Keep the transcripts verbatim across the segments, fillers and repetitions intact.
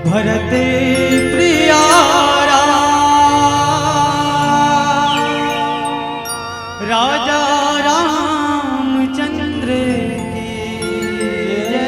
भरत प्रिया राम, राजा रामचंद्र की जय।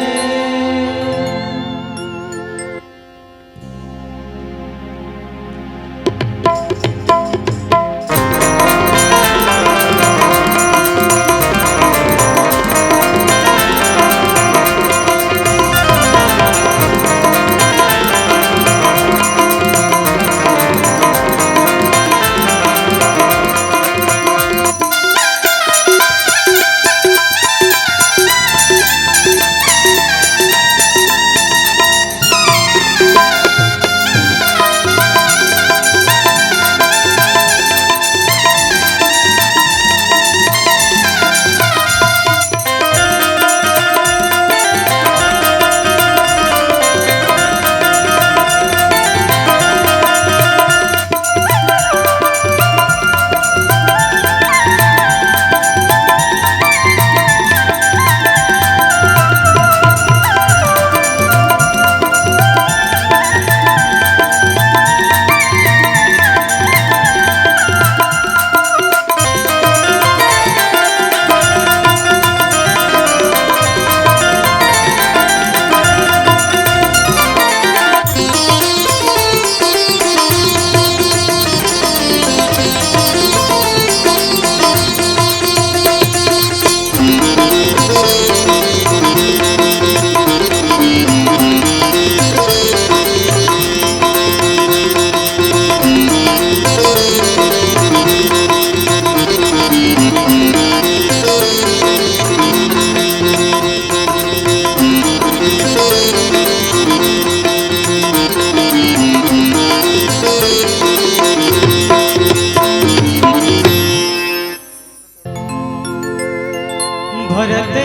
भरत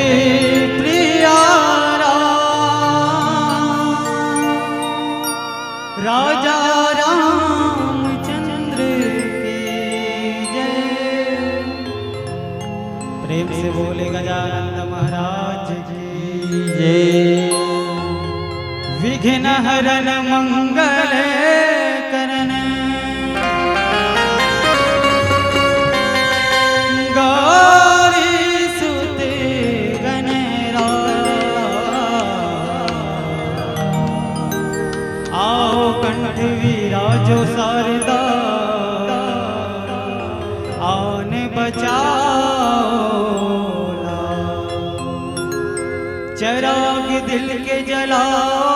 प्रिया राम, राजा रामचंद्र की जय। प्रेम से बोले गजानंद महाराज की जय। विघ्न हरन मंगल करन गौरी सुत गणराज। आओ कंठ विराजो शारदा, आन बचाओ लाल। चराग दिल के जलाओ,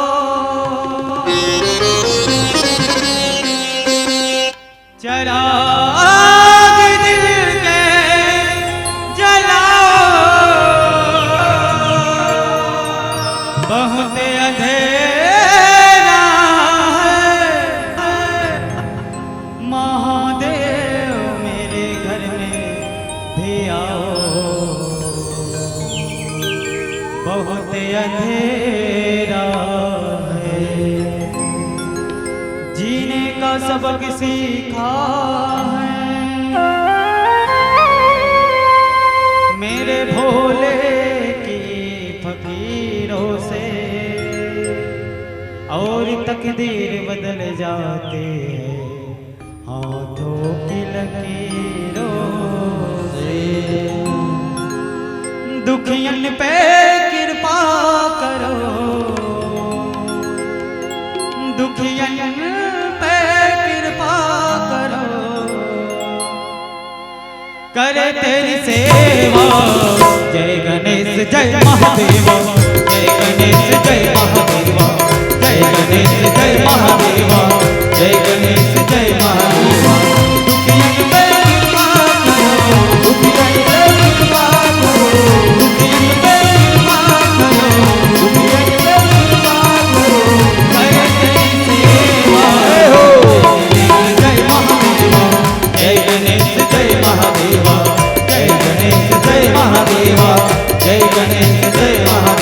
चराग दिल के जलाओ, बहुत अंधेरा है। महादेव मेरे घर में भी आओ, बहुत अंधेरा है। जीने का सबक सीखा है मेरे भोले की फकीरों से, और तकदीर बदल जाती है हाथों की लकीरों से। दुखियन पे कृपा करो, दुखियन पे कृपा करो, करे तेरी सेवा। जय गणेश जय महादेवा, जय गणेश जय महादेवा, जय गणेश जय महादेवा, जय गणेश जय महादेवा। दुखियन पे कृपा करो, दुखियन पे कृपा करो, दुखियन पे कृपा करो, दुखियन पे कृपा करो। जय गणेश जय महादेवा, जय गणेश जय महादेवा, जय गणेश जय महादेवा, जय गणेश जय महादेवा।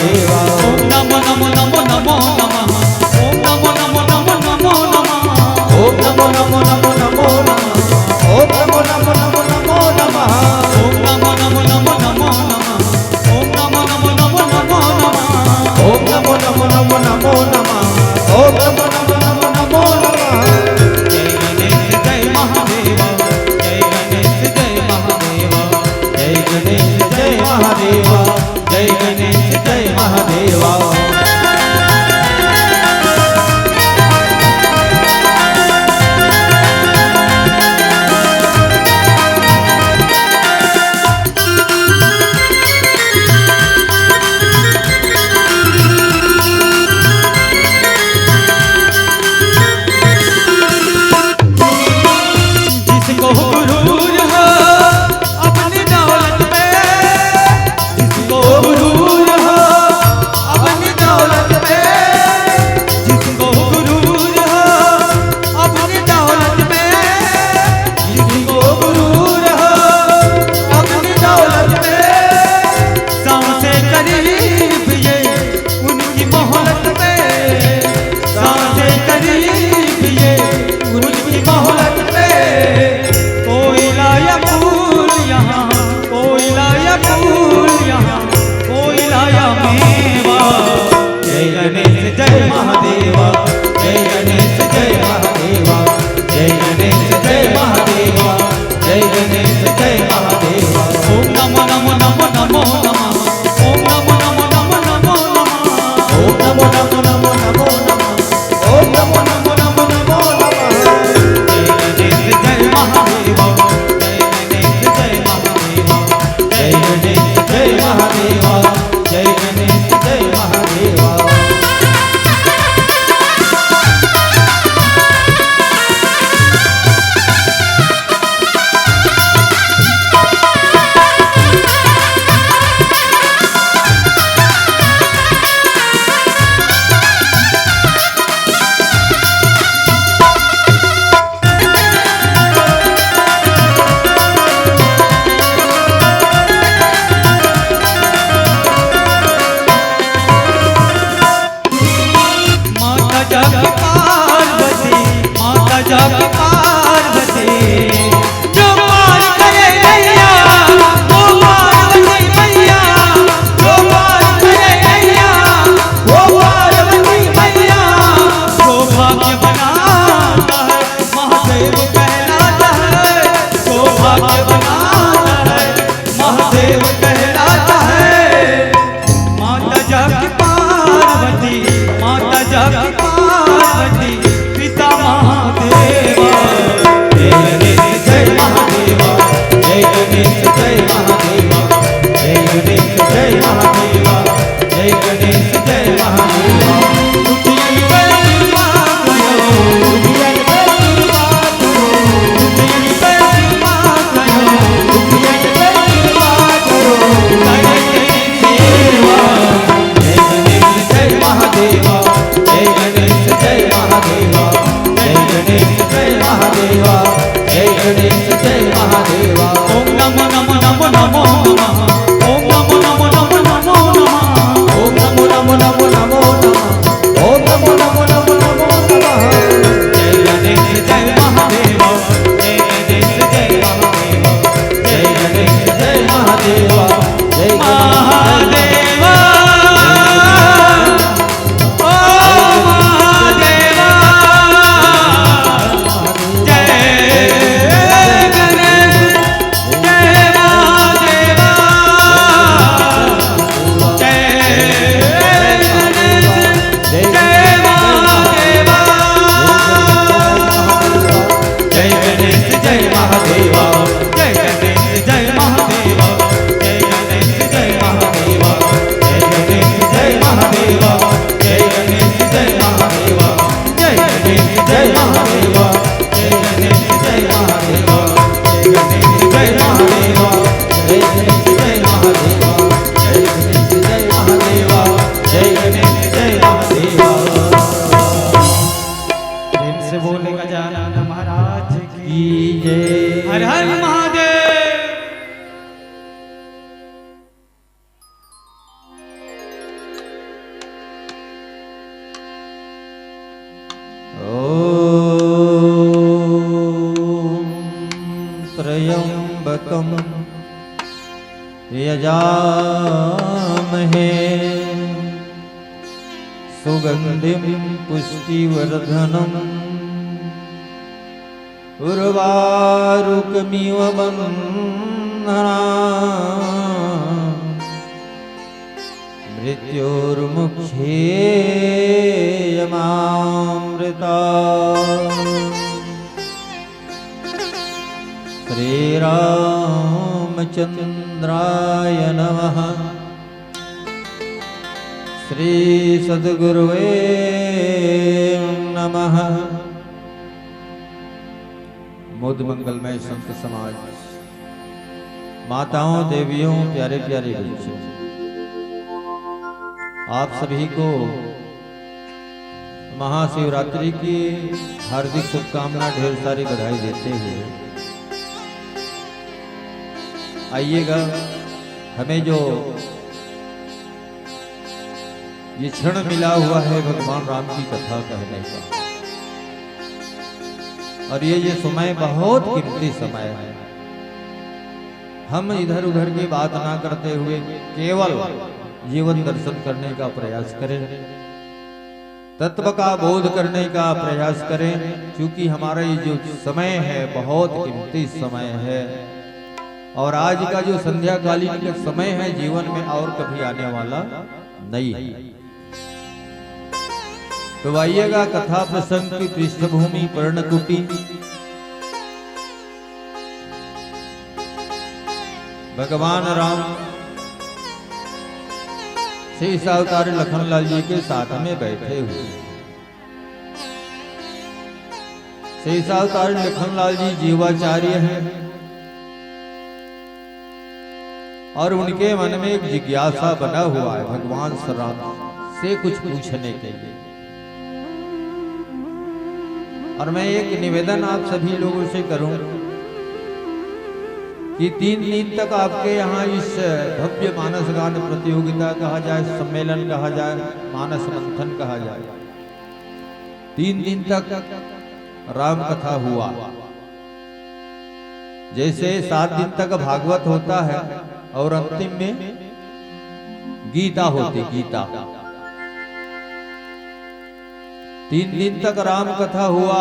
यजामहे सुगन्धिं पुष्टिवर्धनम्। उर्वारुकमिव बन्धना मृत्योर्मुक्षीयमामृता। श्रीरामचन्द्राय नमः। श्री सद्गुरुवे नमः। मुद मंगलमय संत समाज, माताओं, देवियों, प्यारे प्यारे बच्चों, आप सभी को महाशिवरात्रि की हार्दिक शुभकामना, ढेर सारी बधाई देते हुए, आइएगा, हमें जो ये क्षण मिला हुआ है भगवान राम की कथा कहने का, और ये, ये समय बहुत कीमती समय है। हम इधर उधर की बात ना करते हुए केवल जीवन दर्शन करने का प्रयास करें, तत्व का बोध करने का प्रयास करें, क्योंकि हमारा ये जो समय है बहुत कीमती समय है, और आज का जो संध्याकालीन का समय है जीवन में और कभी आने वाला नहीं है। तो आइएगा, कथा प्रसंग की पृष्ठभूमि पर्णकुटी। भगवान राम शेषावतार लखनलाल जी के साथ में बैठे हुए। शेषावतार लखनलाल जी जीवाचार्य हैं और उनके मन में एक जिज्ञासा बना हुआ है भगवान श्री राम से कुछ पूछने के लिए। और मैं एक निवेदन आप सभी लोगों से करूं कि तीन दिन तक आपके यहाँ इस भव्य मानस गान प्रतियोगिता कहा जाए, सम्मेलन कहा जाए, मानस मंथन कहा जाए, तीन दिन तक राम कथा हुआ। जैसे सात दिन तक भागवत होता है और अंतिम में गीता होती, गीता। तीन दिन तक राम कथा हुआ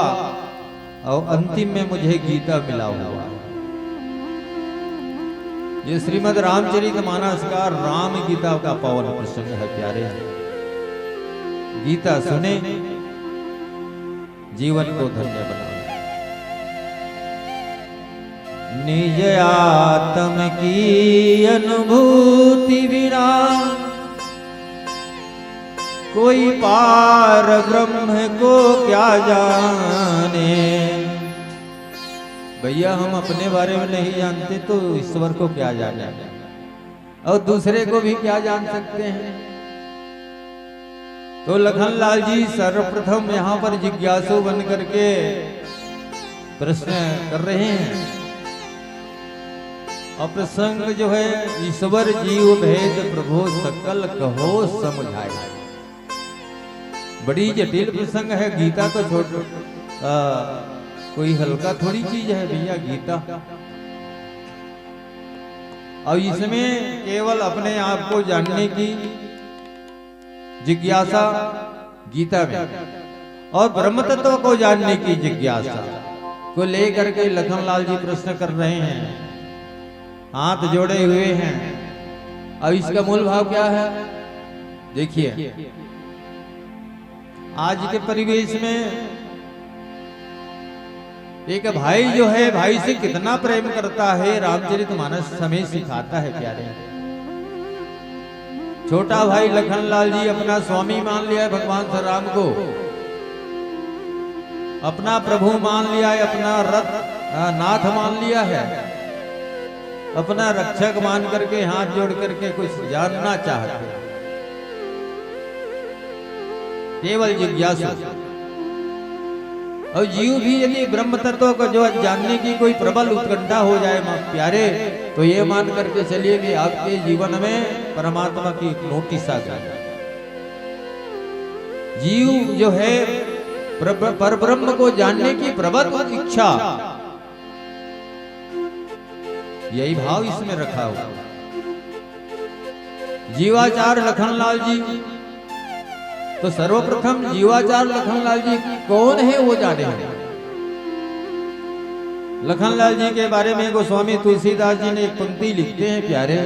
और अंतिम में मुझे गीता मिला हुआ। ये श्रीमद् रामचरित मानस का राम गीता का पावन प्रसंग है प्यारे। गीता सुने, जीवन को धन्य बनाए। निज आत्म की अनुभूति बिना कोई पार ब्रह्म को क्या जाने। भैया, हम अपने बारे में नहीं जानते तो ईश्वर को क्या जाने, और दूसरे को भी क्या जान सकते हैं। तो लखनलाल जी सर्वप्रथम यहाँ पर जिज्ञासु बन करके प्रश्न कर रहे हैं। और प्रसंग जो है, ईश्वर जीव भेद प्रभु सकल कहो समुझाए। बड़ी जटिल प्रसंग है। गीता तो छोड़, आ, कोई हल्का थोड़ी चीज है भैया गीता। और इसमें केवल अपने आप को जानने की जिज्ञासा गीता में और ब्रह्म तत्व को जानने की जिज्ञासा को लेकर के लखनलाल जी प्रश्न कर रहे हैं, हाथ जोड़े हुए हैं। और इसका मूल भाव क्या है? देखिए, आज के परिवेश में एक भाई जो है, भाई से कितना प्रेम करता है, रामचरित मानस हमें सिखाता है प्यारे। छोटा भाई लखनलाल जी अपना स्वामी मान लिया है भगवान श्री राम को, अपना प्रभु मान लिया है, अपना रथ, आ, नाथ मान लिया है, अपना रक्षक मान करके, हाथ जोड़ करके कुछ जानना चाहते हैं। केवल जिज्ञासु। और जीव भी यदि ब्रह्म तत्व को जो जानने की कोई प्रबल उत्कंठा हो जाए, माँ प्यारे, तो ये मान करके चलिए कि आपके जीवन में परमात्मा की एक नोटिस आ गई। जीव जो है, पर, पर ब्रह्म को जानने की प्रबल इच्छा यही भाव इसमें रखा हुआ। जीवाचार लखनलाल जी, तो सर्वप्रथम जीवाचार लखनलाल जी कौन है, वो जाने हैं। लखनलाल जी के बारे में गोस्वामी तुलसीदास जी ने एक पंक्ति लिखते हैं प्यारे,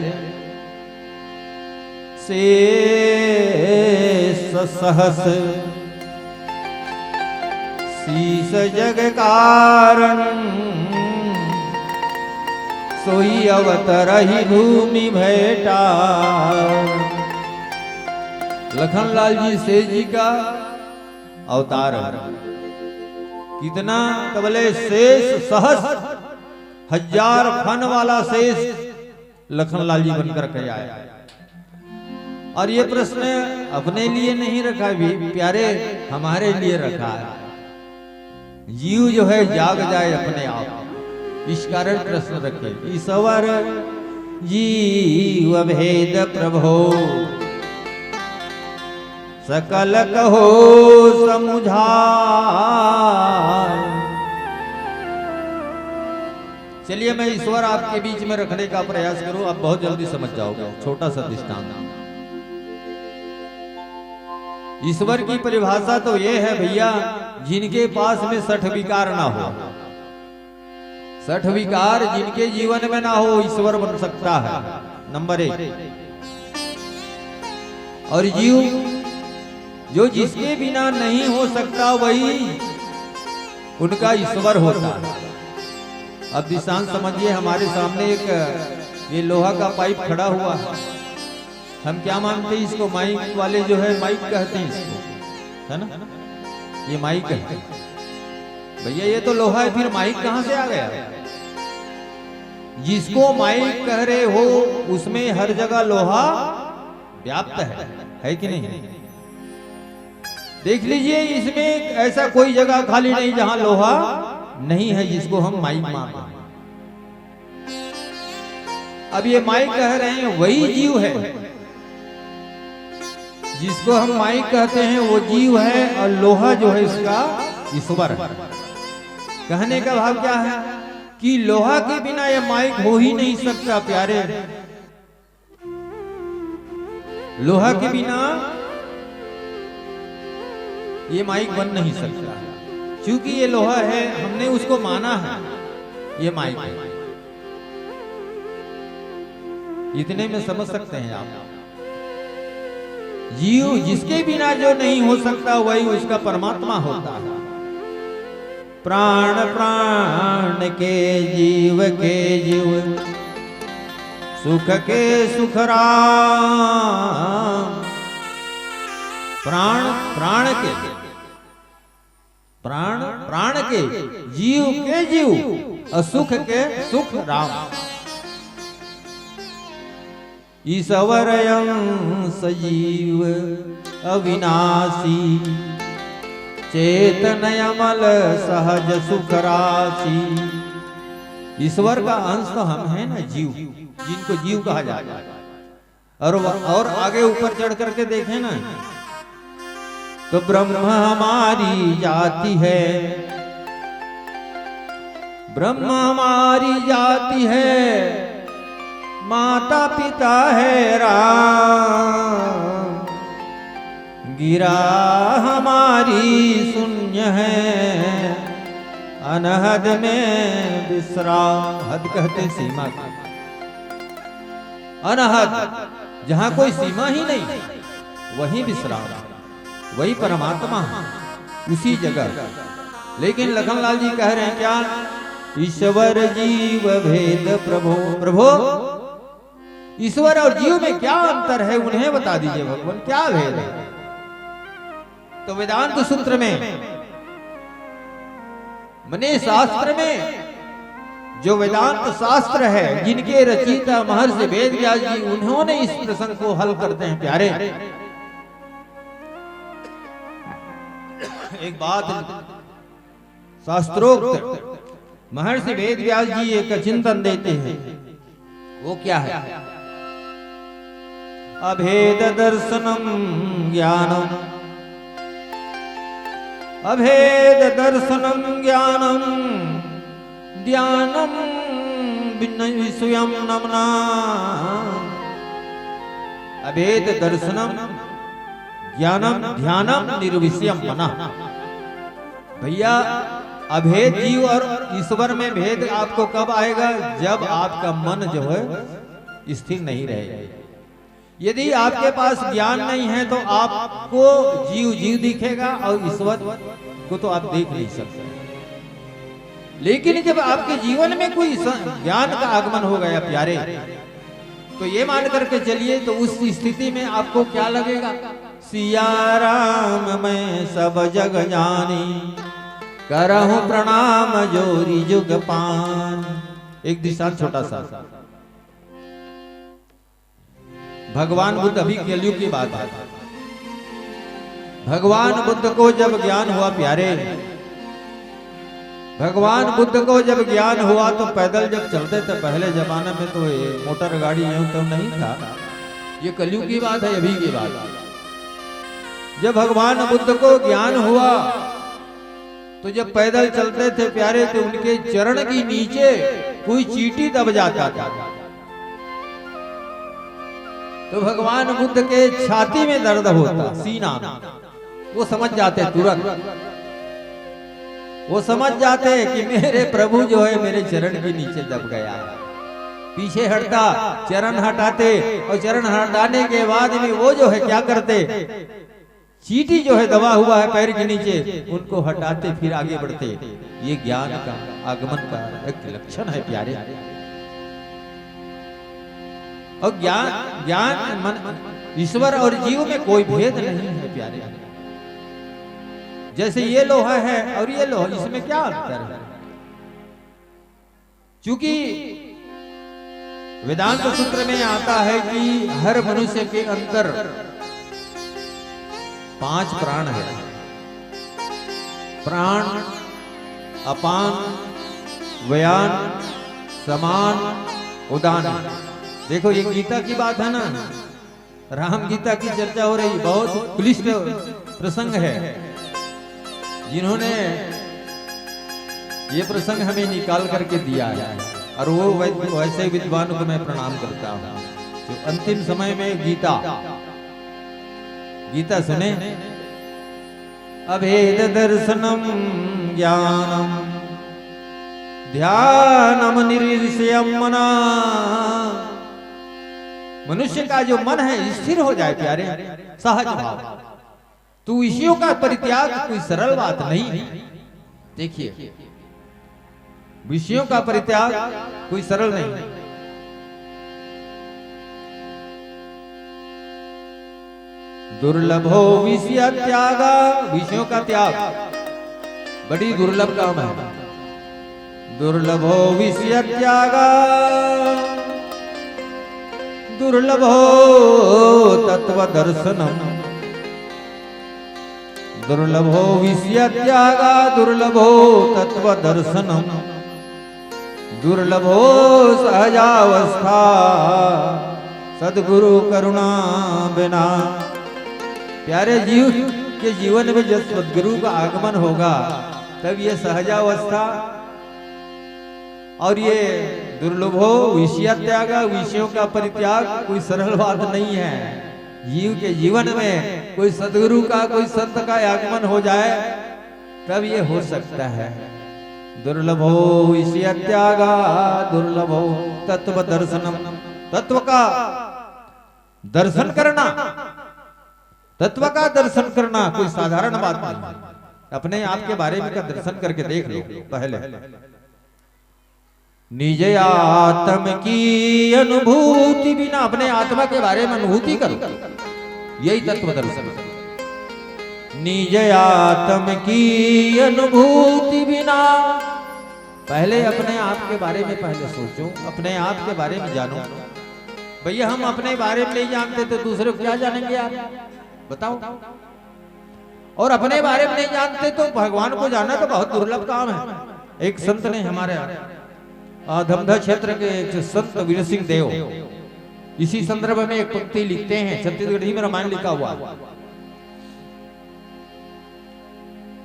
शेष सहस शीश जग कारण, सोई अवतरहि भूमि भेटा। लखनलाल जी शेष जी का अवतार है। कितना तबले शेष सहस, हजार फन वाला शेष लखनलाल जी बनकर के आए। और ये प्रश्न अपने लिए नहीं रखा भी प्यारे, हमारे लिए रखा है। जीव जो है जाग जाए अपने आप, इस कारण प्रश्न रखे। ईश्वर जीव भेद प्रभो सकल कहो समुझाय। चलिए, मैं ईश्वर आपके बीच में रखने का प्रयास करूं, आप बहुत जल्दी समझ जाओगे। छोटा सा दृष्टांत। ईश्वर की परिभाषा तो ये है भैया, जिनके पास में सठ विकार ना हो। सठ विकार जिनके जीवन में ना हो, ईश्वर बन सकता है, नंबर एक। और जीव जो जिसके बिना नहीं हो सकता, वही उनका ईश्वर होता है। अब दृष्टांत समझिए, हमारे सामने एक ये लोहा का पाइप खड़ा हुआ है। हम क्या मानते हैं इसको? माइक वाले जो है, माइक कहते हैं इसको, है ना? ये माइक है भैया, ये तो लोहा है, फिर माइक कहां से आ गया? जिसको माइक कह रहे हो, उसमें हर जगह लोहा व्याप्त है, है कि नहीं? देख लीजिए, इसमें ऐसा कोई जगह खाली नहीं जहां लोहा नहीं है, जिसको हम माइक मान रहे हैं। अब ये माइक कह रहे हैं, वही जीव है। जिसको हम माइक कहते हैं, वो जीव है, और लोहा जो है, इसका ईश्वर है। कहने का भाव क्या है कि लोहा के बिना ये माइक हो ही नहीं सकता प्यारे। लोहा के बिना ये माइक बन नहीं सकता, क्योंकि ये लोहा है, हमने उसको माना है, ये माइक है। इतने में समझ सकते हैं आप। जीव जिसके बिना जो नहीं हो सकता, वही उसका परमात्मा होता है। प्राण प्राण के जीव के जीव, सुख के सुख राम। प्राण प्राण के, प्राण प्राण के, जीव के जीव, और सुख के सुख राम। ईश्वर अंश जीव अविनाशी, चेतन अमल सहज सुख राशि। ईश्वर का अंश तो हम हैं ना, जीव, जिनको जीव कहा जाता है। और व-, और आगे ऊपर चढ़ करके देखें ना, तो ब्रह्म हमारी जाति है, ब्रह्म हमारी जाति है, माता पिता है राम, गिरा हमारी शून्य है, अनहद में विश्राम। हद कहते सीमा को, अनहद, जहां कोई सीमा ही नहीं, वही विश्राम, वही परमात्मा है, उसी जगह। लेकिन लखनलाल जी कह रहे हैं क्या? ईश्वर जीव भेद प्रभो। प्रभो, ईश्वर और जीव में क्या अंतर है, उन्हें बता दीजिए भगवान, क्या भेद है? तो वेदांत सूत्र में, मने शास्त्र में, जो वेदांत शास्त्र है, जिनके रचयिता महर्षि वेद व्यास जी, उन्होंने इस प्रसंग को हल करते हैं प्यारे। एक बात शास्त्रोक्त महर्षि वेद व्यास जी एक चिंतन देते हैं, वो क्या है? अभेद दर्शनम ज्ञानम, अभेद दर्शनम ज्ञानम, ज्ञानम विषयम नमना। अभेद दर्शनम ज्ञानम ध्यानम निर्विषयम मना। भैया, अभेद जीव और ईश्वर में भेद आपको कब आएगा? जब आपका मन जो है स्थिर नहीं रहेगा। यदि आपके पास ज्ञान नहीं है तो आपको जीव जीव दिखेगा और ईश्वर को तो आप देख नहीं सकते। लेकिन जब आपके जीवन में कोई स-, ज्ञान का आगमन हो गया प्यारे, तो ये मान करके चलिए, तो उस स्थिति में आपको क्या लगेगा? सिया राम मैं सब जग जानी, करहु प्रणाम जोरी जुग पानी। एक दृष्टांत छोटा सा। भगवान बुद्ध, अभी कलयुग की बात है, भगवान बुद्ध को जब ज्ञान हुआ प्यारे, भगवान बुद्ध को जब ज्ञान हुआ तो पैदल जब चलते थे, पहले जमाने में तो ये मोटर गाड़ी यूं तो नहीं था, ये कलयुग की बात है, अभी की बात। जब भगवान बुद्ध को ज्ञान हुआ तो जब पैदल चलते थे प्यारे, तो उनके चरण के नीचे कोई चींटी दब जाता था, तो भगवान बुद्ध के छाती में दर्द होता, सीना में। वो समझ जाते तुरंत, वो समझ जाते कि मेरे प्रभु जो है मेरे चरण के नीचे दब गया है। पीछे हटता, चरण हटाते, और चरण हटाने के बाद में वो जो है क्या करते, चींटी जो है दबा हुआ है पैर के नीचे, उनको हटाते फिर आगे बढ़ते। ये ज्ञान का आगमन का एक लक्षण है प्यारे। और ज्ञान, ज्ञान मन, ईश्वर और जीव में कोई भेद नहीं है प्यारे। जैसे ये लोहा है और ये लोहा, इसमें क्या अंतर है? चूंकि वेदांत सूत्र में आता है कि हर मनुष्य के अंदर पांच प्राण है, प्राण, अपान, व्यान, समान, उदान। देखो, ये गीता की बात है ना, राम गीता की चर्चा हो रही, बहुत क्लिष्ट प्रसंग है। जिन्होंने ये प्रसंग हमें निकाल करके दिया है, और वो वै-, वैसे विद्वान को मैं प्रणाम करता हूँ, जो अंतिम समय में गीता, गीता सुने। अभेद दर्शनम ज्ञानम ध्यानम निर्विषयम मना। मनुष्य का जो मन है स्थिर हो जाए प्यारे, सहज भाव। तो विषयों का परित्याग कोई सरल बात नहीं है। देखिए, विषयों का परित्याग कोई सरल नहीं है। दुर्लभो विषय त्यागा, विषयों का त्याग बड़ी दुर्लभ काम है। दुर्लभो विषय त्यागा, दुर्लभो तत्व दर्शनम। दुर्लभो विषय त्यागा, दुर्लभो तत्व दर्शनम, दुर्लभो सहजावस्था सद्गुरु करुणा बिना। प्यारे जीव के जीवन में जब सद्गुरु का आगमन होगा, तब ये सहजावस्था और ये दुर्लभो विषय त्याग, विषयों का परित्याग कोई सरल बात नहीं है। जीव के जीवन में कोई सदगुरु का, कोई संत का आगमन हो जाए, तब ये हो सकता है। दुर्लभो विषय त्यागा, दुर्लभो तत्व दर्शनम। तत्व का दर्शन करना, तत्व का दर्शन करना कोई साधारण बात नहीं। अपने आप के बारे में का दर्शन करके देख लो पहले। निज आत्म की अनुभूति बिना, अपने आत्मा के बारे में अनुभूति करो, यही तत्व दर्शन। निज आत्म की अनुभूति बिना, पहले अपने आप के बारे में पहले सोचो, अपने आप के बारे में जानो। भैया, हम अपने बारे में नहीं जानते तो दूसरे को क्या जानेंगे यार, बताओ। और अपने बारे में नहीं जानते तो भगवान को जानना तो बहुत दुर्लभ काम है। एक संत ने हमारे, आ, धमधा क्षेत्र के एक संत वीर सिंह देव इसी संदर्भ में एक पंक्ति लिखते हैं, छत्तीसगढ़ी में रामायण लिखा हुआ है।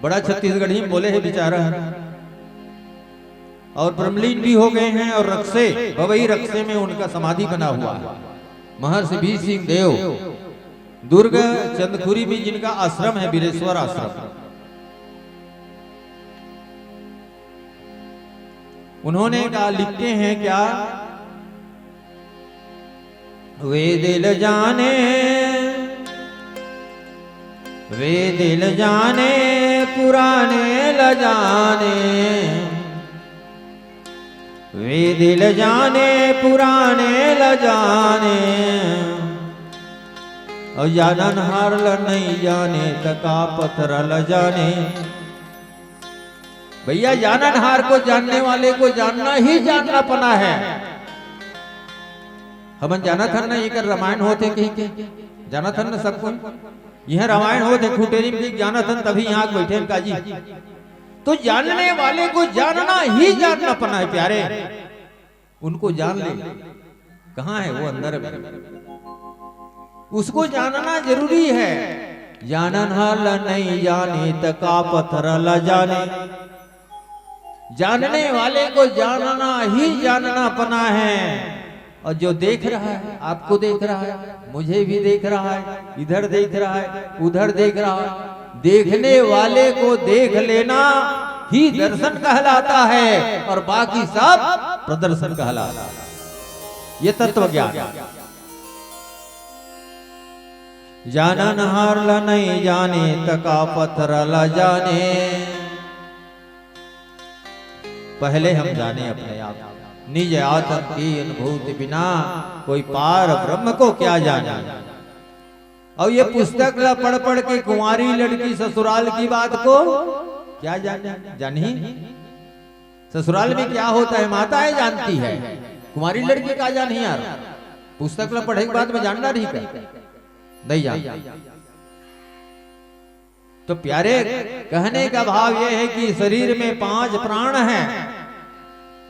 बड़ा छत्तीसगढ़ी में बोले है बेचारा। और ब्रह्मलीन भी हो गए हैं और रक्से, बवई रक्से में उनका समाधि बना हुआ है। महर्षि बीर सिंह देव दुर्ग चंदखुरी में जिनका आश्रम है, बीरेश्वर आश्रम, उन्होंने कहा, लिखते हैं क्या, वेद ल जाने, वेद ल जाने, पुराने ल जाने, वेद ल जाने, पुराने ल जाने, और जाननहार ल नहीं जाने, त का पथरा ल जाने। भैया, जाननहार को जानने वाले को जानना ही जाननापना है। हमन जानत हन ना, एकर रामायण होत हे कहिके, जानत हन ना सब कोई। यह रामायण होत हे, खुटेरी में कहिके जानत हन, तभी यहाँ बैठे हन काजी। तो जानने वाले को जानना ही जाननापना है प्यारे। उनको जान ले, कहाँ है वो? अंदर में। उसको जानना जरूरी है। जाननहार ल नहीं जाने, त का पथरा ल जाने। जानने वाले को जानना ही जाननापना है। और जो देख रहा है, आपको देख रहा है, मुझे भी देख रहा है, इधर देख रहा है, उधर देख रहा है, देखने वाले को देख लेना ही दर्शन कहलाता है और बाकी सब प्रदर्शन कहलाता है। ये तत्व ज्ञान। जाननहार ल नहीं जाने, त का पथरा ल जाने। पहले हम जाने अपने आप। निज आत्म की अनुभूति बिना, कोई पार ब्रह्म को क्या जाने। और ये पुस्तक ला पढ़ पढ़ के कुंवारी लड़की ससुराल की बात को क्या जाने, जानही? ससुराल में क्या होता है, माताएं जानती है, कुंवारी लड़की का जानही यार। पुस्तक ला पढ़े के बाद में जानना नहीं का, नहीं जानती। तो प्यारे, कहने का भाव यह है कि शरीर में पांच प्राण हैं,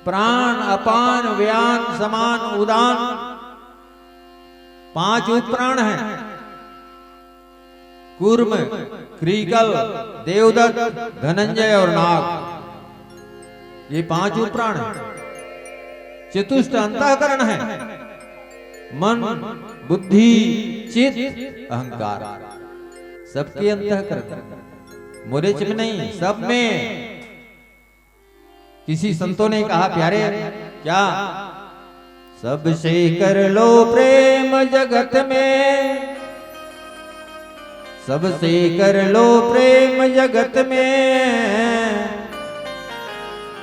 प्राण, अपान, व्यान, समान, उदान, पांच उपप्राण हैं। कूर्म, क्रीकल, देवदत्त, धनंजय और नाग, ये पांच उपप्राण हैं। चतुष्ट अंतःकरण है, मन, बुद्धि, चित्त, अहंकार, सबके अंतःकरण। मोरेच में नहीं, सब में। किसी संतों ने कहा, प्यारे, क्या? सबसे कर लो प्रेम जगत में, सबसे कर लो प्रेम जगत में,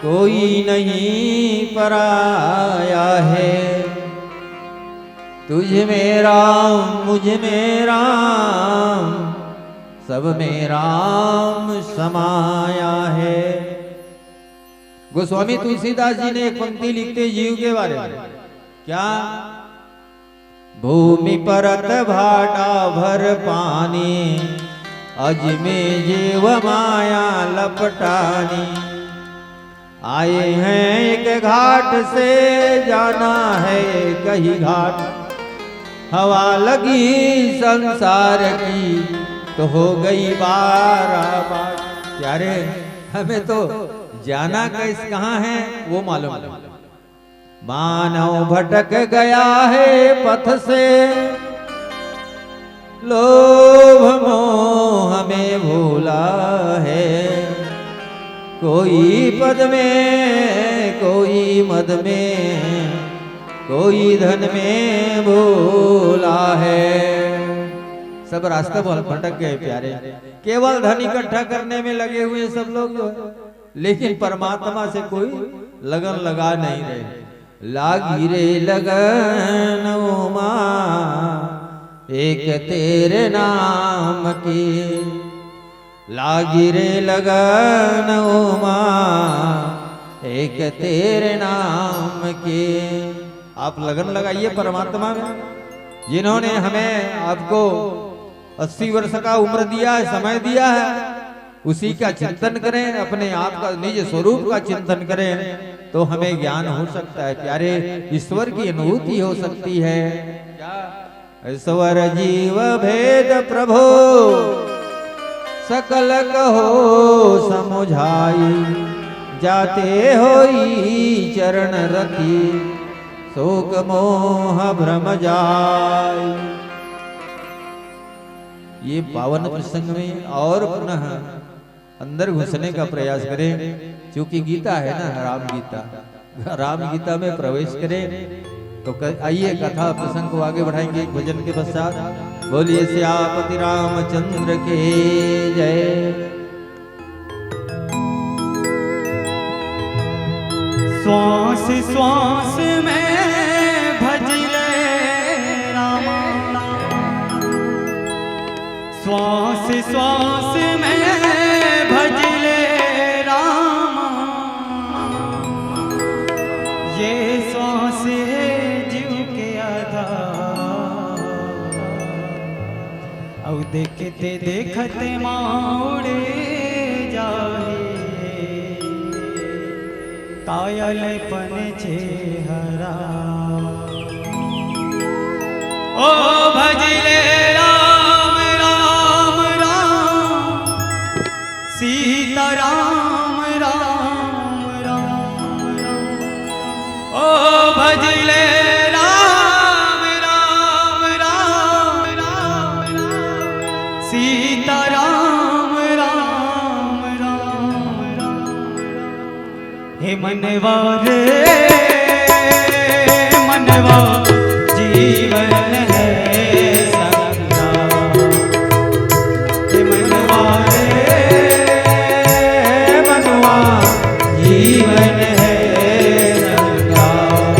कोई नहीं पराया है। तुझ में राम, मुझ में राम, सब में राम समाया है। गोस्वामी तुलसीदास जी ने एक पंक्ति लिखते जीव के बारे में, क्या? भूमि परत भाटा भर पानी, अज में जीव माया लपटानी। आए हैं एक घाट से, जाना है कहीं घाट। हवा लगी संसार की, तो हो गई बार बार। प्यारे, हमें तो जाना कैस, कहाँ है, वो मालूम नहीं। मानव भटक गया है पथ से, लोभ मोह में भूला है। कोई पद में, कोई मद में, कोई धन में भूला है। सब रास्ता भटक गए प्यारे, केवल धन इकट्ठा करने में लगे हुए सब लोग जो है, लेकिन परमात्मा से कोई लगन लगा नहीं रहे। लागी रे लगन उमा एक तेरे नाम की, लागी रे लगन उमा एक तेरे नाम की। आप लगन लगाइए परमात्मा में। जिन्होंने हमें, आपको अस्सी वर्ष का उम्र दिया है, समय दिया है, उसी का चिंतन करें, अपने आप का, निज स्वरूप का चिंतन करें, तो हमें ज्ञान हो सकता है प्यारे, ईश्वर की अनुभूति हो सकती है। क्या? ईश्वर जीव भेद प्रभो, सकल कहो समुझाई। जाते होई चरण रति, शोक मोह भ्रम जाय। ये पावन प्रसंग में और पुनः अंदर घुसने का प्रयास करें, क्योंकि गीता है ना, राम गीता, राम गीता में प्रवेश करें। तो क-, आइए, कथा प्रसंग को आगे बढ़ाएंगे एक भजन के पश्चात। बोलिए सियापति रामचंद्र के जय। श्वास श्वास में भजले रामा, श्वास श्वास में भजले रामा, ये श्वास है जीव के आधार। अउ देखते देखते माँ उड़े जाही कायलपन चेहरा। ओ भजले राम राम राम, सीता राम राम राम राम। ओ भजले राम राम राम राम राम, सीता राम राम राम राम। हे मनवा रे मनवा, जीवन है संग्राम। हे मनवा रे मनवा, जीवन है संग्राम।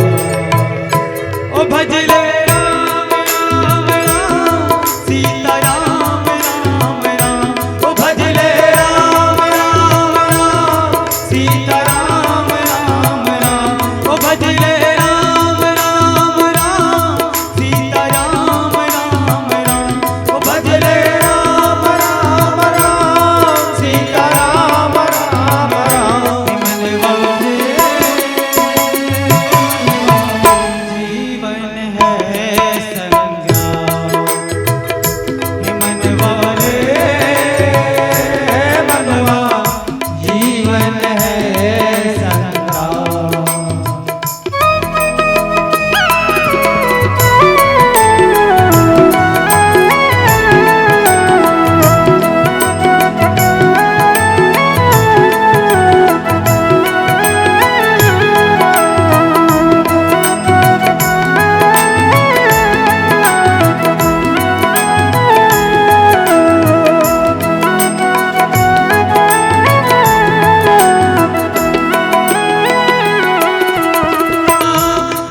ओ भजले राम राम राम, सीता राम राम राम। ओ भजले राम राम राम, सीता राम राम राम। ओ भजले राम राम राम, सीता राम राम राम। ओ भजले राम राम राम, सीता राम राम राम। मनवा रे जीवन है संग्राम। हे मनवा रे मनवा, जीवन है संग्राम।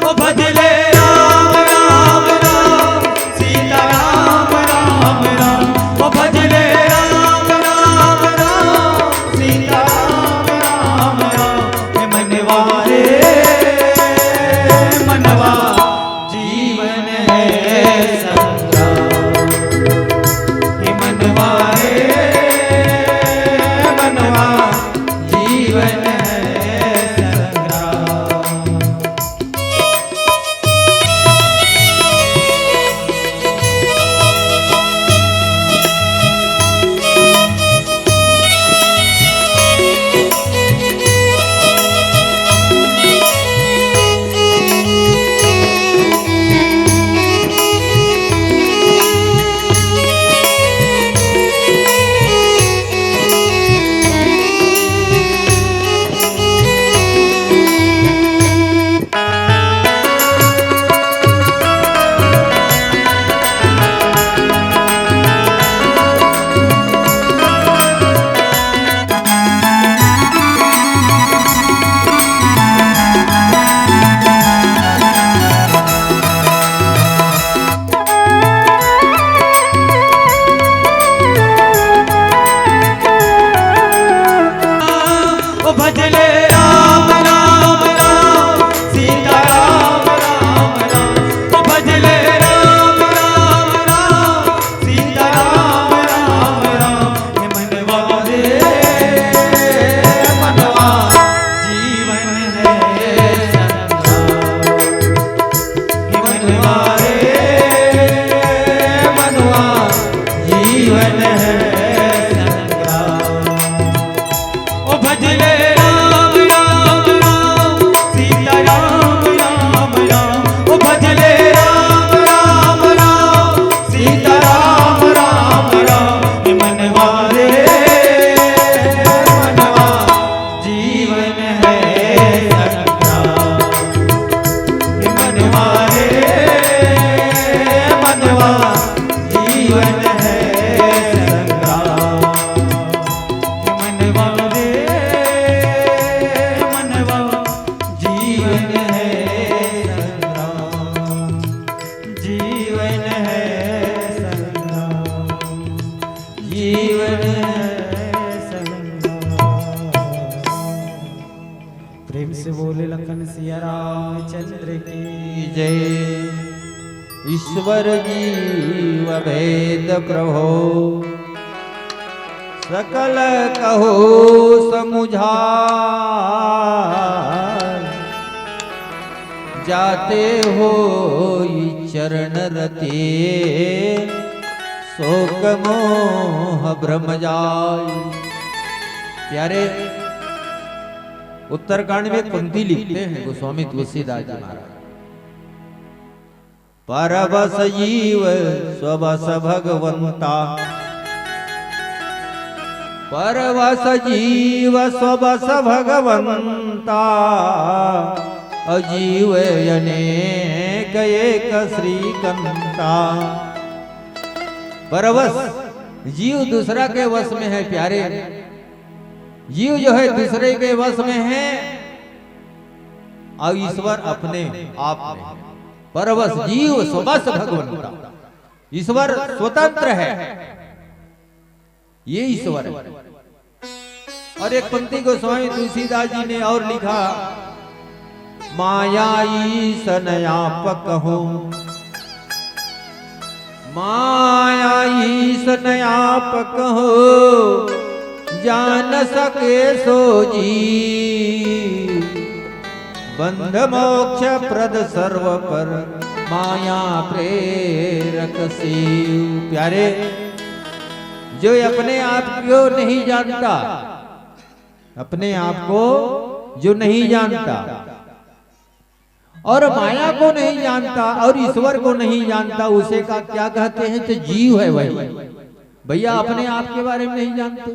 ओ भजले राम राम राम, सीता राम राम राम। ओ भजले राम राम राम, सीता राम राम राम। हे मनवा रे मनवा, जीवन है संग्राम। हे मनवा रे मनवा, जीवन है संग्राम। ओ भजले राम राम राम, सीता राम राम राम। ओ भजले राम राम राम, सीता राम राम राम। हे मनवा रे मनवा, जीवन है संग्राम। हे मनवा रे मनवा, जीवन है संग्राम। ओ भजले राम जीवन है संग्राम। मनवा रे, मनवा, जीवन है संग्राम। जीवन है संग्राम। जीवन है संग्राम। प्रेम से बोले लखन सिया रामचंद्र की जय। ईश्वर जीव भेद प्रभो, सकल कहो समुझाय। जाते होई चरण रते, शोक मोह भ्रम जाय। प्यारे, उत्तरकांड में एक पंक्ति लिखते हैं गोस्वामी तुलसीदास जी महाराज, परवश जीव स्ववश भगवंता, परवश जीव स्ववश भगवंता, अजीव अनेक एक श्रीकंता। परवश, जीव दूसरा के वश में है प्यारे, जीव जो है दूसरे के वश में है और ईश्वर अपने आप में। परवश जीव स्ववश भगवंता, ईश्वर स्वतंत्र है, ये ईश्वर है। और एक पंक्ति गोस्वामी तुलसीदास जी ने और लिखा, माया ईश न आप कहो, माया ईश न आप कहो, जान सके सो जी। बंध मोक्ष प्रद सर्व पर, माया प्रेरक शिव। प्यारे, जो अपने आप को नहीं जानता, अपने आप को जो नहीं जानता और माया को नहीं जानता और ईश्वर को नहीं जानता, उसे का क्या कहते हैं? तो जीव है वही। भैया, अपने आप के बारे में नहीं जानते,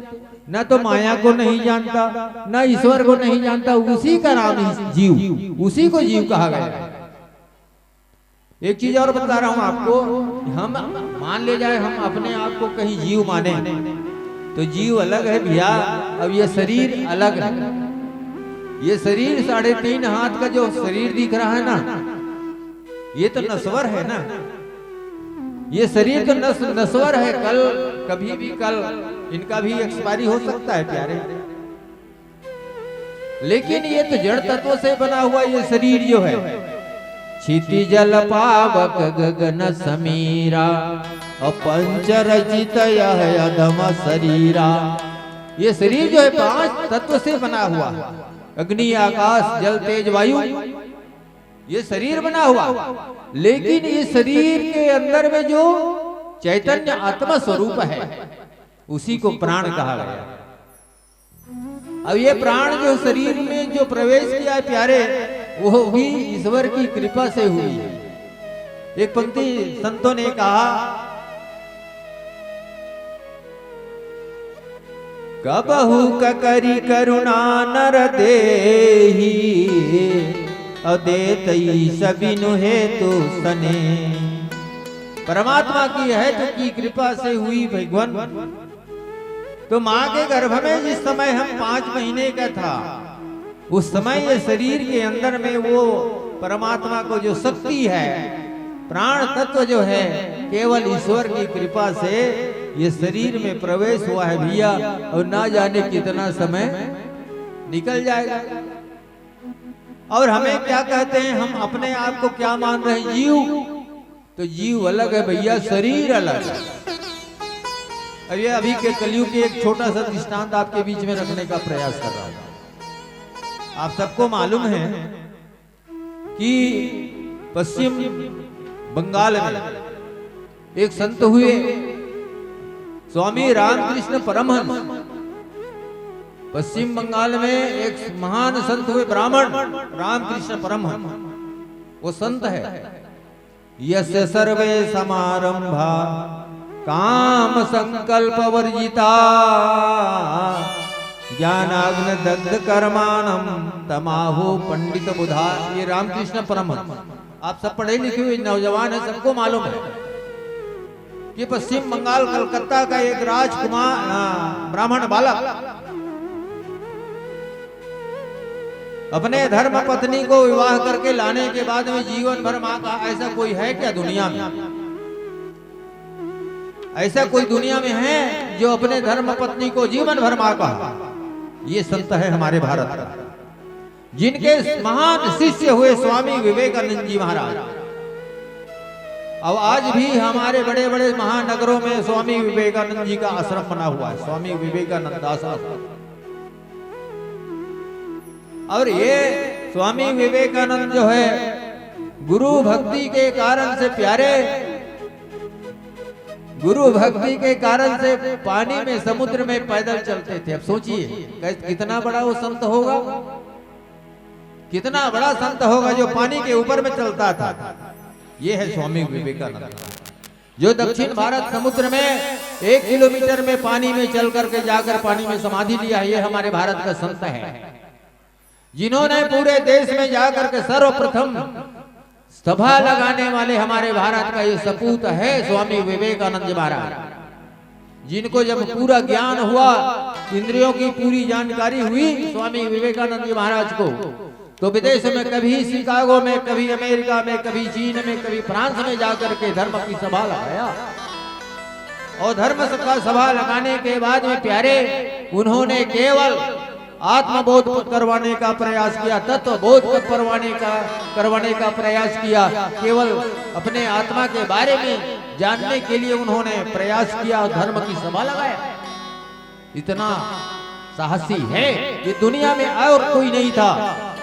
ना तो माया को नहीं जानता, ना ईश्वर को नहीं जानता, उसी का नाम ही जीव, उसी को जीव कहा गया है। एक चीज और बता रहा हूं आपको, हम मान ले जाए, हम अपने आप को कहीं जीव माने, तो जीव अलग है भैया, अब ये शरीर अलग है। ये शरीर, साढ़े तीन हाथ का जो शरीर दिख रहा है ना, ये तो नश्वर है ना, ये शरीर तो नस नश्वर है। कल, कभी भी कल इनका भी एक्सपायरी हो सकता है प्यारे। लेकिन ये तो जड़ तत्व से बना हुआ ये शरीर जो है, क्षिति जल पावक गगन समीरा, और पंच रचित यह अधम शरीरा। ये शरीर जो है, पांच तत्व से बना हुआ है, अग्नि, आकाश, जल, तेज, वायु, ये शरीर बना हुआ। लेकिन इस शरीर के अंदर में जो चैतन्य आत्मा स्वरूप है, उसी को प्राण कहा गया। अब ये प्राण जो शरीर में जो प्रवेश किया है प्यारे, वो भी ईश्वर की कृपा से हुई है। एक पंक्ति संतों ने कहा, कबहु ककरी करुणा नर देही, अदेत ईश बिनु हेतु सने। परमात्मा की हेतु की कृपा से हुई भगवान। तो माँ के गर्भ में जिस समय हम पांच महीने का था, उस समय ये शरीर के अंदर में वो परमात्मा को जो शक्ति है, प्राण तत्व जो है, केवल ईश्वर की कृपा से ये शरीर में प्रवेश हुआ है भैया, और ना जाने कितना समय निकल जाएगा। और हमें क्या कहते हैं, हम अपने आप को क्या मान रहे हैं? जीव। तो जीव अलग है भैया, शरीर अलग है। अब ये अभी के कलयुग के एक छोटा सा दृष्टांत आपके बीच में रखने का प्रयास कर रहा हूं। आप सबको मालूम है कि पश्चिम बंगाल में एक संत हुए, स्वामी रामकृष्ण परमहंस। पश्चिम बंगाल में एक महान संत हुए, ब्राह्मण रामकृष्ण परमहंस, वो संत है। यस्य सर्वे समारंभा काम संकल्प वर्जिता, ज्ञानाग्न दग्ध कर्माणम तमाहु पंडित बुधा। ये रामकृष्ण परमहंस, आप सब पढ़े लिखे हुए नौजवान हैं, सबको मालूम है। कि पश्चिम बंगाल, कलकत्ता का एक राजकुमार, आ, ब्राह्मण बालक अपने धर्म पत्नी को विवाह करके लाने के बाद में जीवन भर माँ कहा, ऐसा कोई है क्या दुनिया में? ऐसा कोई दुनिया में है जो अपने धर्म पत्नी को जीवन भर माँ कहा? ये संत है हमारे भारत का, जिनके महान शिष्य हुए स्वामी विवेकानंद जी महाराज। अब आज भी हमारे बड़े बड़े महानगरों में स्वामी विवेकानंद जी का आश्रम बना हुआ है, स्वामी विवेकानंद आश्रम। और ये स्वामी विवेकानंद जो है, गुरु भक्ति के कारण से प्यारे, गुरु भक्ति के कारण से पानी में, समुद्र में पैदल चलते थे। अब सोचिए, कै-, कितना बड़ा वो संत होगा, कितना बड़ा संत होगा जो पानी के ऊपर में चलता था। ये है स्वामी विवेकानंद, जो दक्षिण भारत समुद्र में एक किलोमीटर में पानी में चल करके जाकर पानी में समाधि लिया है। ये हमारे भारत का संत है, जिन्होंने पूरे देश में जाकर के सर्वप्रथम सभा लगाने वाले हमारे भारत का ये सपूत है स्वामी विवेकानंद जी महाराज, जिनको जब पूरा ज्ञान हुआ, इंद्रियों की पूरी जानकारी हुई स्वामी विवेकानंद जी महाराज को, तो विदेश में कभी शिकागो में, कभी अमेरिका में, कभी चीन में, कभी फ्रांस में जाकर के धर्म की सभा लगाया। और धर्म सभा, सभा लगाने के बाद में प्यारे, उन्होंने केवल आत्मबोध करवाने का प्रयास किया, तत्वबोध करवाने का, करवाने का प्रयास किया। केवल अपने आत्मा के बारे में जानने के लिए उन्होंने प्रयास किया और धर्म की सभा लगाया। इतना साहसी है कि दुनिया में और कोई नहीं था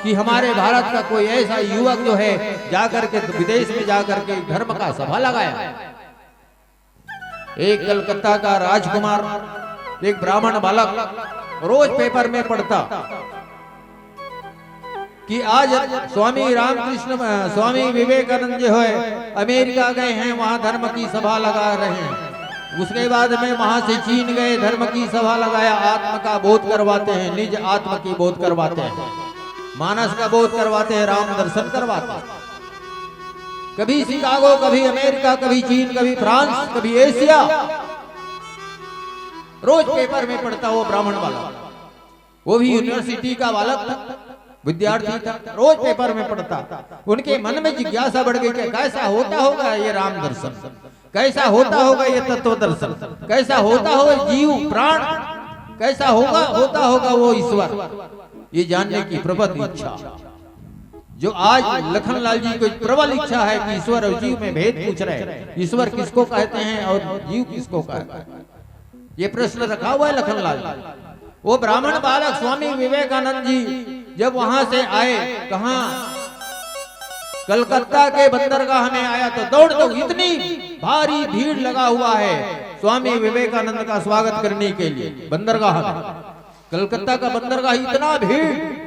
कि हमारे भारत का कोई ऐसा युवक जो है जाकर के विदेश में जाकर के धर्म का सभा लगाया। एक कलकत्ता का राजकुमार, एक ब्राह्मण बालक रोज पेपर में पढ़ता कि आज स्वामी रामकृष्ण, अ, स्वामी विवेकानंद जो है अमेरिका गए हैं, वहां धर्म की सभा लगा रहे हैं। उसके बाद में वहां से चीन गए, धर्म की सभा लगाया, आत्म का बोध करवाते हैं, निज आत्म की बोध करवाते हैं, मानस का बोध करवाते हैं, राम दर्शन करवाते हैं। कभी शिकागो, कभी अमेरिका, कभी चीन, कभी फ्रांस, कभी एशिया। रोज पेपर में पढ़ता वो ब्राह्मण बालक, वो भी यूनिवर्सिटी का बालक था, विद्यार्थी था, रोज पेपर में पढ़ता। उनके मन में जिज्ञासा बढ़ गई कि कैसा होता होगा ये राम दर्शन, कैसा होता होगा ये तत्व दर्शन, कैसा होता होगा जीव प्राण, कैसा होगा, होता होगा वो ईश्वर, ये जानने की प्रबल इच्छा। जो आज लखनलाल जी को प्रबल इच्छा है कि ईश्वर और जीव में भेद पूछ रहे हैं, ईश्वर किसको कहते हैं और जीव किसको कहते हैं, ये प्रश्न रखा हुआ है लखनलाल जी। वो ब्राह्मण बालक स्वामी विवेकानंद जी जब वहां से आए, कहा, कलकत्ता के बंदरगाह में आया तो दौड़ दौड़, इतनी भारी भीड़ लगा हुआ है स्वामी विवेकानंद का स्वागत करने के लिए बंदरगाह में, कलकत्ता का बंदरगाह, इतना भीड़।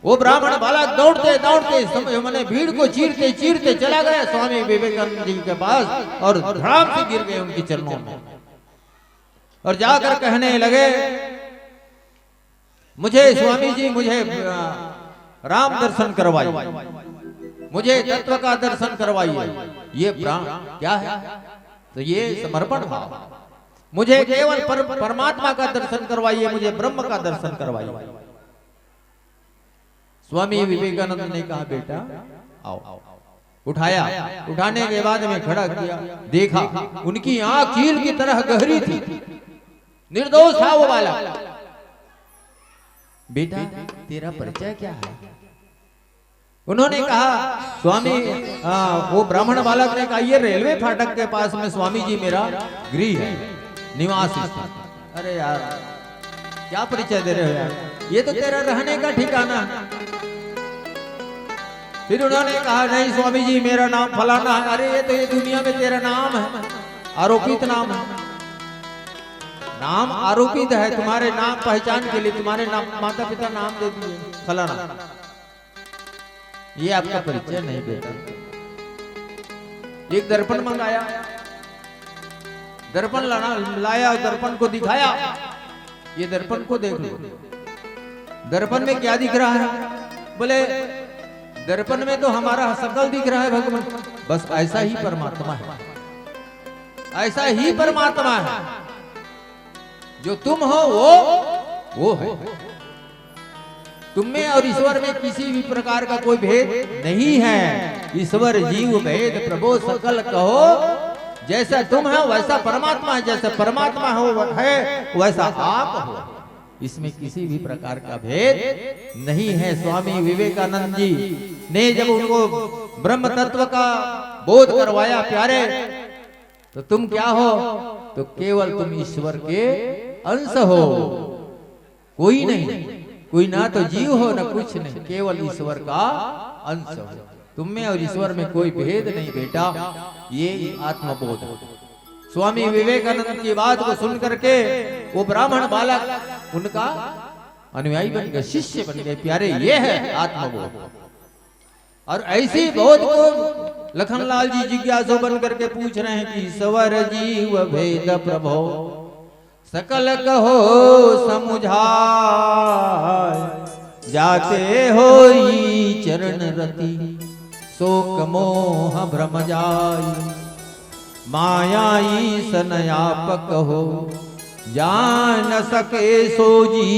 वो ब्राह्मण बालक दौड़ते दौड़ते समय, माने भीड़ को चीरते चीरते चला गया स्वामी विवेकानंद जी के पास और धड़ाम से गिर गए उनके चरणों में और जाकर कहने लगे, मुझे स्वामी जी, मुझे, अ, राम दर्शन करवाइए, मुझे तत्व का दर्शन करवाइए। ये प्राण क्या है? तो ये समर्पण भाव। मुझे केवल पर-, परमात्मा का दर्शन करवाइए, मुझे ब्रह्म का दर्शन करवाइए। स्वामी विवेकानंद ने कहा, बेटा, आओ। उठाया, उठाने के बाद में खड़ा किया, देखा, उनकी आंख चील की तरह गहरी थी। निर्दोष था वो बालक। बेटा, तेरा परिचय क्या है? उन्होंने कहा, स्वामी, आ, वो ब्राह्मण बालक ने कहा, ये रेलवे फाटक के पास में स्वामी जी मेरा गृह है, निवास स्थान। अरे यार, क्या परिचय दे रहे हो यार, ये तो तेरा रहने का ठिकाना है। फिर उन्होंने कहा, नहीं स्वामी जी, मेरा नाम फलाना है। अरे, ये तो ये दुनिया में तेरा नाम है, आरोपित नाम है, नाम आरोपित है, तुम्हारे नाम पहचान के लिए तुम्हारे नाम, माता पिता नाम दे दिए फलाना। ये आपका परिचय नहीं बेटा। एक दर्पण मंगाया, दर्पण लाना, लाया और दर्पण को दिखाया, ये दर्पण को देख लो, दर्पण में क्या दिख रहा है? बोले, दर्पण में तो हमारा शकल दिख रहा है भगवान, बस ऐसा ही परमात्मा है। ऐसा ही परमात्मा है। जो तुम हो, वो वो है। तुम में और ईश्वर में किसी भी प्रकार का कोई भेद नहीं है। ईश्वर जीव भेद प्रभो सकल कहो। जैसा तुम हो वैसा परमात्मा है, जैसा परमात्मा हो है वैसा आप हो। इसमें किसी भी प्रकार का भेद नहीं है। स्वामी विवेकानंद जी ने जब उनको ब्रह्म तत्व का बोध करवाया, प्यारे, तो तुम क्या हो? तो केवल तुम ईश्वर के अंश हो, कोई नहीं। कोई ना तो जीव हो, ना कुछ नहीं, केवल ईश्वर का अंश हो। तुम में और ईश्वर में कोई भेद नहीं बेटा, ये आत्मबोध। स्वामी विवेकानंद की बात को सुन करके वो ब्राह्मण बालक, उनका अनुयायी बन गए, शिष्य बन गए। प्यारे, ये है आत्मबोध। और ऐसे ही बहुत को लखनलाल जी जिज्ञासु बन करके पूछ रहे हैं कि ईश्वर जीव भेद प्रभो सकल कहो समुझाय, जाते होई चरण रति शोक मोह भ्रम जाय। माया ईसन आप कहो जान सके सो जी,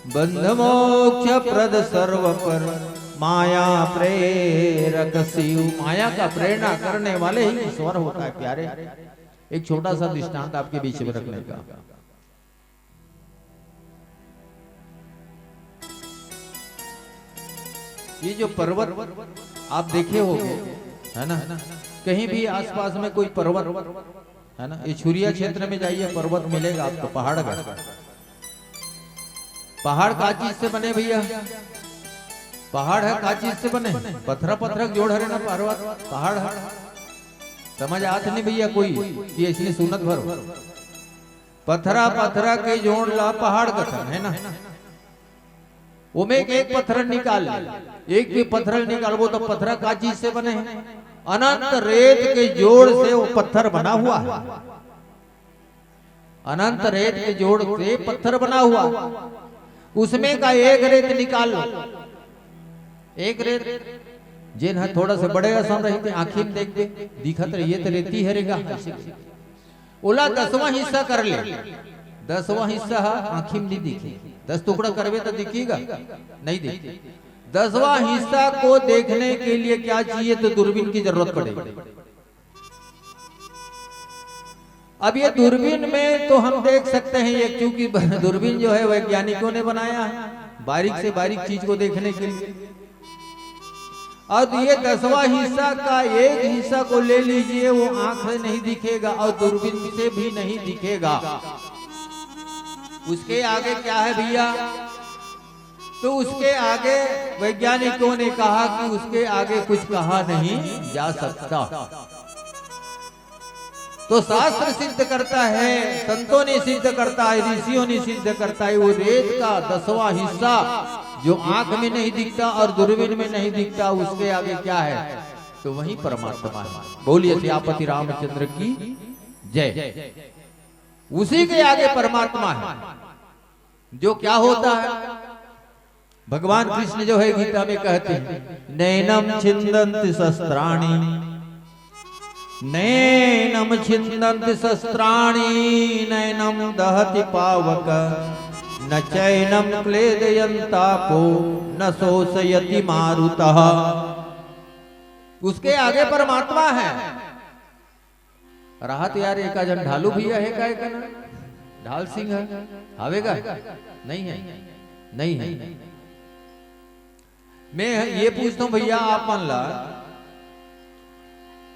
बंध मोक्ष प्रद सर्व पर माया प्रेरक शिव। माया का प्रेरणा करने वाले ही ईश्वर होता है प्यारे। एक छोटा सा दृष्टांत आपके बीच में रखने का। ये जो पर्वत आप देखे होंगे, है ना, कहीं भी आसपास में कोई पर्वत, है ना, ये छुरिया क्षेत्र में जाइए, पर्वत मिलेगा आपको, पहाड़ का। पहाड़ का चीज से बने भैया? पहाड़ है का चीज से बने? पथरा पथरा के जोड़ हरे ना पर्वत, पहाड़ है। समझ आत नहीं भैया कोई कि ऐसी सुनत भरो? पथरा पथरा के जोड़ ला पहाड़ कथन, है ना? ओमे एक एक पत्थर निकाल ले, एक भी पत्थर निकालबो तो पत्थर का चीज से बने है? अनंत रेत के जोड़ से वो पत्थर बना हुआ है। अनंत रेत के जोड़ से पत्थर बना हुआ, उसमें का एक रेत निकाल लो। एक रेत जेन ह थोड़ा सा बड़े असन रही थे, आँखी में देख दे, दिखत रही, ये तो रेती हरेगा। ओला दसवां हिस्सा कर ले। दसवां हिस्सा ह आँखी में नहीं दिखे। दस टुकड़ा करबे तो दिखेगा? नहीं दिखे। दसवां हिस्सा को देखने के लिए क्या चाहिए? तो दूरबीन की जरूरत पड़ेगी। अब ये दूरबीन में तो हम देख सकते हैं, ये क्योंकि दूरबीन जो है वैज्ञानिकों ने बनाया है बारीक से बारीक चीज को देखने के लिए। और ये दसवां हिस्सा का एक हिस्सा को ले लीजिए, वो आंख से नहीं दिखेगा और दूरबीन से भी नहीं दिखेगा। उसके आगे क्या है भैया? तो उसके आगे वैज्ञानिकों ने कहा कि उसके आगे कुछ कहा नहीं जा सकता। तो शास्त्र सिद्ध करता है, संतों ने सिद्ध करता है, ऋषियों ने सिद्ध करता है, वो रेत का दसवां हिस्सा जो आंख में नहीं दिखता और दूरबीन में नहीं दिखता, उसके आगे क्या है? तो वही परमात्मा है। बोलिए सियापति रामचंद्र की जय। उसी के आगे परमात्मा है। जो क्या होता है? भगवान कृष्ण जो है गीता में कहते हैं, "नैनम छिंदंति शस्त्राणि, नैनम छिंदंति शस्त्राणि, नैनम दहति पावक, न चैनम क्लेदयंतापो, न शोषयति मारुतः।" उसके आगे परमात्मा है। राहत यार, एका झन ढालू भैया है का, एका ना? ढाल सिंह है, हावे का? नहीं है, नहीं है। मैं ये पूछता हूँ भैया, आप मन ला,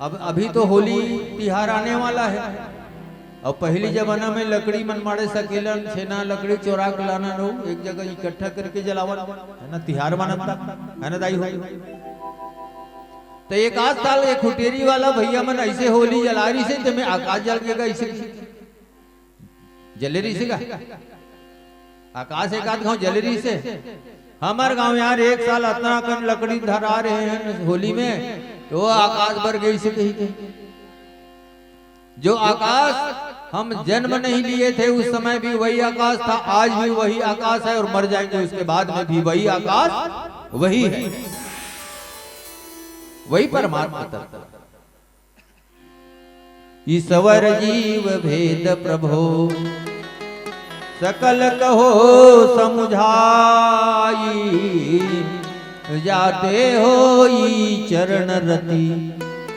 अब अभी तो होली तिहार आने वाला है, और पहली जमाना में लकड़ी मन माड़े सकेलन, छेना लकड़ी चोरा के लाना, लोग एक जगह इकट्ठा करके जलावन, है ना, तिहार मनाता, है ना दाई हो? तो एक आध साल ये खुटेरी वाला भैया मन ऐसे होली जला रही से, ते में आकाश जल के गई से, जले रही से का? आकाश एक आध गांव जले रही से। हमार गांव यार एक साल अतना कन लकड़ी धरा रहे हैं होली में, तो वो आकाश भर गई से कही के। जो आकाश हम जन्म नहीं लिए थे उस समय भी वही आकाश था, आज भी वही आकाश है और मर जाएंगे उसके बाद में भी वही आकाश, वही है, वही परमात्मा तत्व। ईश्वर जीव भेद प्रभो, सकल कहो समुझाई। जाते होई चरण रति,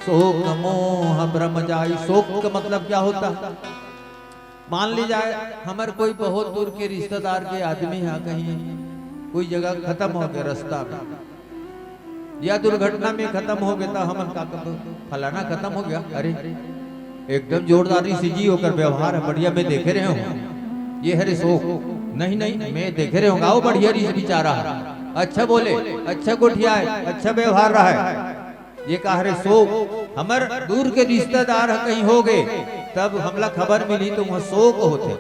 शोक मोह भ्रम जाई। शोक का मतलब क्या होता है? मान ली जाए, हमर कोई बहुत दूर के रिश्तेदार के आदमी हा, कहीं कोई जगह खत्म हो गया रास्ता में, या दुर्घटना में खत्म हो गया, तो हमन का कहबो, "फलाना खत्म हो गया, अरे एकदम जोरदार रीस जी, ओकर व्यवहार है बढ़िया, मैं देखे रहे हूँ, ये हरे शोक, नहीं नहीं, मैं देखे रहे हूँ, गाओ बढ़िया रीस बिचारा, अच्छा बोले, अच्छा गोठियाए, अच्छा व्यवहार रहा है।" ये का हरे शोक, हमर दूर के रिश्तेदार ह कहीं हो गए, तब हमला खबर मिली तो वहाँ शोक होथे।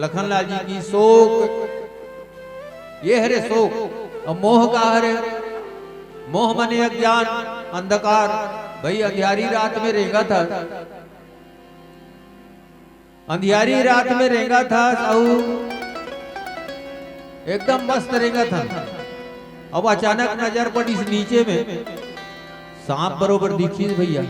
लखन लाल जी की शोक, ये हरे शोक। और मोह का हरे? मोह माने अज्ञान, अंधकार। भाई, अंधियारी रात में रेंगत हस, अंधियारी रात में रेंगत हस, अउ एकदम मस्त रेंगत हस, अब अचानक नजर पड़िस नीचे में, सांप बरोबर दिखिस भैया।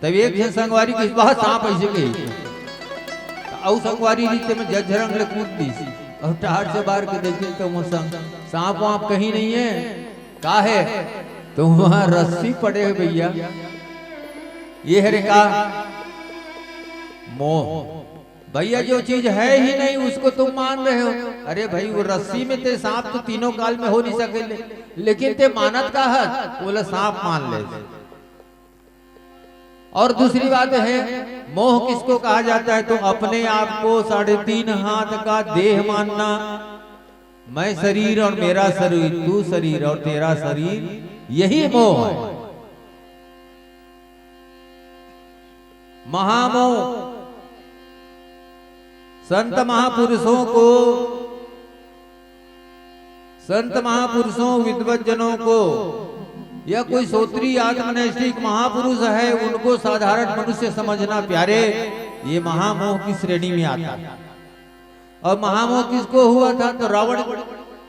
तब एक झन संगवारी कहिस, "वाह, सांप," अइसे कहिस। त अउ संगवारी रीते में जझरंग ले कूद दिस। अउ टार से बार के देखिस त वो सांप, सांप वाप कहीं नहीं है। का है? त वहाँ रस्सी पड़े हे भैया। ये हरे का? मोह। भैया, जो चीज है ही नहीं, उसको तुम मान रहे हो। अरे भाई, वो रस्सी में ते सांप तो तीनों काल में हो नहीं सके, ले-, लेकिन ते मानत का हस? बोला, सांप मान ले। और दूसरी बात है, मोह किसको कहा जाता है? तो अपने आप को साढ़े तीन हाथ का देह मानना, मैं शरीर और मेरा शरीर, तू शरीर और तेरा शरीर, यही मोह है। महामोह। संत महापुरुषों को, संत महापुरुषों, विद्वत जनों को, या कोई श्रोत्री आत्मनैष्ठिक महापुरुष है, उनको साधारण मनुष्य समझना प्यारे, ये महामोह की श्रेणी में आता है। और महामोह किसको हुआ था? तो रावण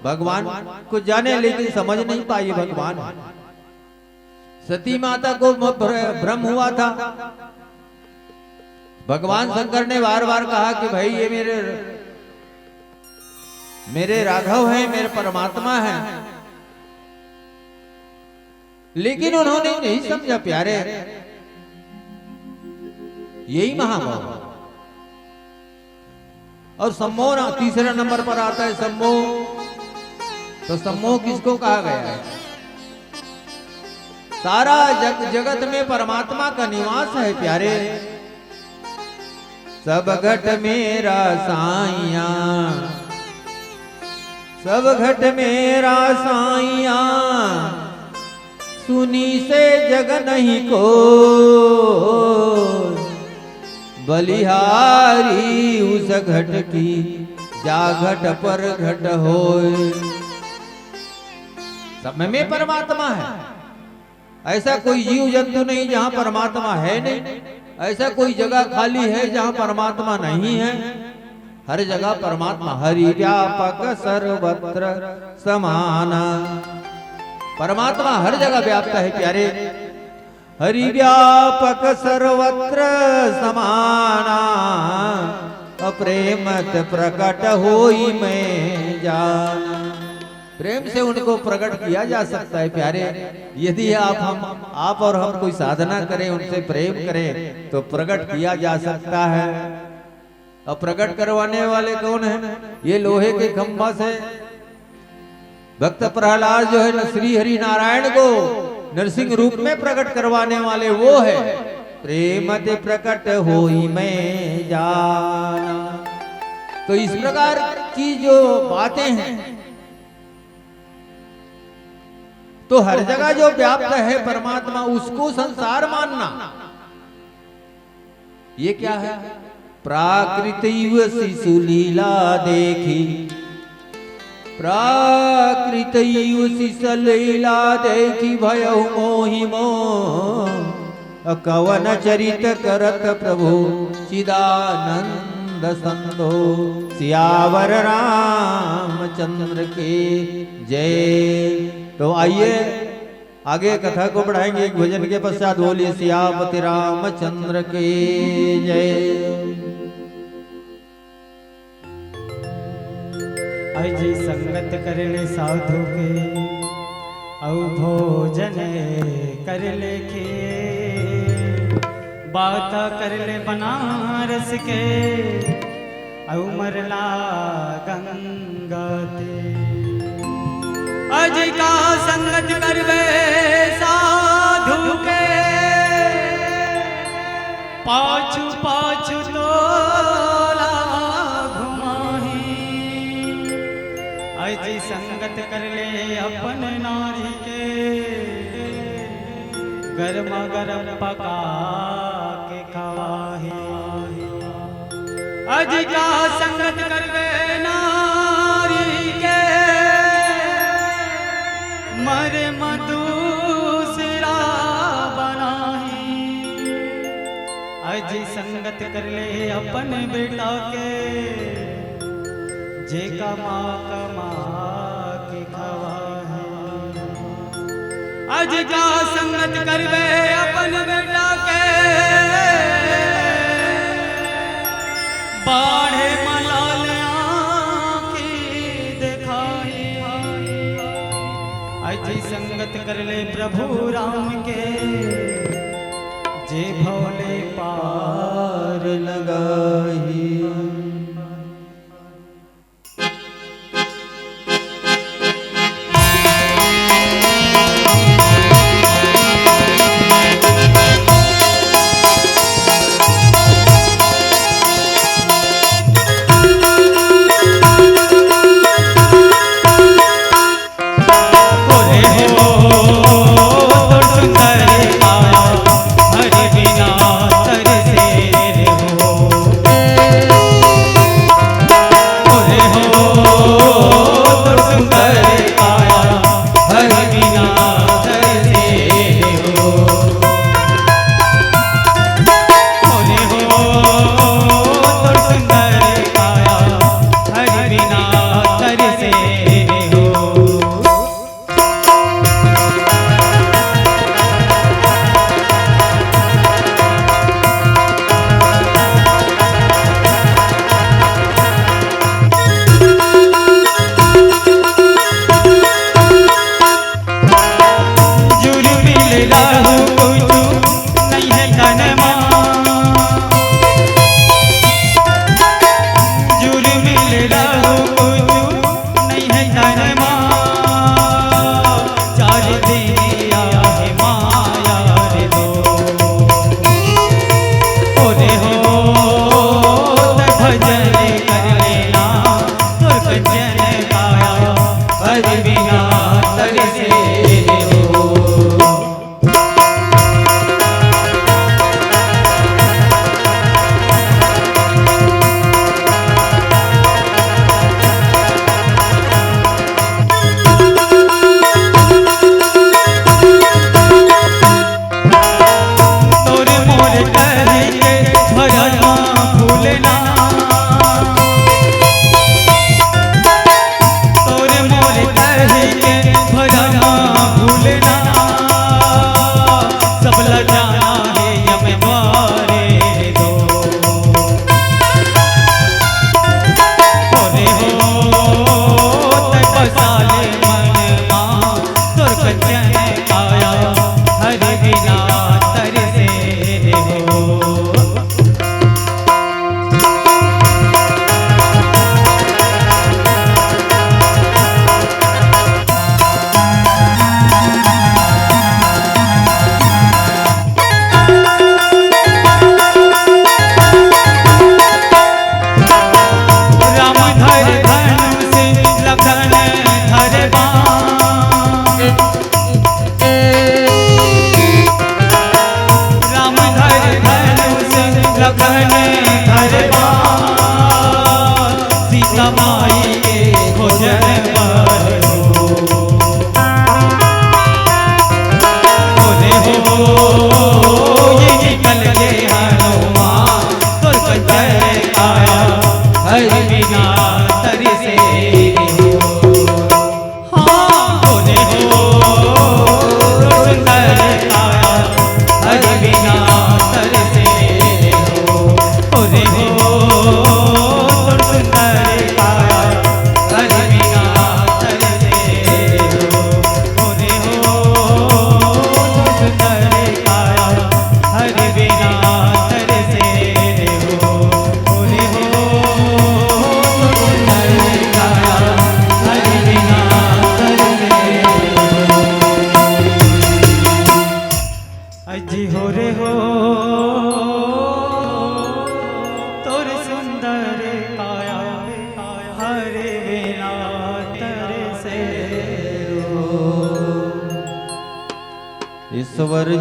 भगवान को जाने, लेकिन समझ नहीं पाए भगवान। सती माता को म-, भ्र-, भ्रम हुआ था। भगवान शंकर ने बार बार कहा कि भाई, ये मेरे, मेरे राघव हैं, मेरे परमात्मा हैं, लेकिन उन्होंने नहीं समझा प्यारे। यही महामोह। और सम्मोह ना, तीसरे नंबर पर आता है सम्मोह। तो सम्मोह किसको कहा गया है? सारा जग, जगत में परमात्मा का निवास है प्यारे। सब घट मेरा साइया, सब घट मेरा साइया, सुनी से जग नहीं को, बलिहारी उस घट की, जा घट पर घट होए। सब में परमात्मा है। ऐसा कोई जीव जंतु नहीं जहां परमात्मा है नहीं, ऐसा कोई जगह खाली है जहां परमात्मा नहीं है। हर जगह परमात्मा, हरि व्यापक सर्वत्र समाना। परमात्मा हर जगह व्याप्त है प्यारे। हरि व्यापक सर्वत्र समाना, अप्रेम ते प्रकट होई मैं जाना। प्रेम से उनको प्रकट किया जा सकता है प्यारे। यदि आप, हम, आप और हम कोई साधना करें, उनसे प्रेम करें, तो प्रकट किया जा सकता है। अब प्रकट करवाने वाले कौन हैं? ये लोहे के खंभा से भक्त प्रहलाद जो है ना, श्री हरि नारायण को नरसिंह रूप में प्रकट करवाने वाले वो है। प्रेम ते प्रकट होई मैं जाना। तो इस प्रकार की जो बातें हैं, तो हर जगह जो व्याप्त है परमात्मा, उसको संसार मानना, ये क्या है? प्राकृत इव शिशु लीला देखी, प्राकृत इव शिशु लीला देखी, भयउ मोहि मोह। कवन चरित करत प्रभु चिदानंद संदो। सियावर रामचंद्र के जय। तो आइए, आगे कथा को बढ़ाएंगे एक भजन के पश्चात। बोलिए सियापति रामचंद्र की जय। अजी संगत कर ले साधु के, अउ भोजन कर ले खीर, बात कर ले बनारस के, अउ मरला गंगा तीर। अजी का संगत करबे साधु के, पाछू पाछू तोला घुमाही। अजी संगत कर ले अपन नारी के, गरमा गरम पका के खवाही। अजी का संगत करबे नारी के, मरे मधुसरा बनाही। अजी संगत कर ले अपन बेटा के, जेका माँ कमा के खवाही। अजी का संगत करबे अपन बेटा के, बाढ़े मलाल आँखी देखाही। अजी संगत कर ले प्रभु राम के, जे भव ले पार लगाही।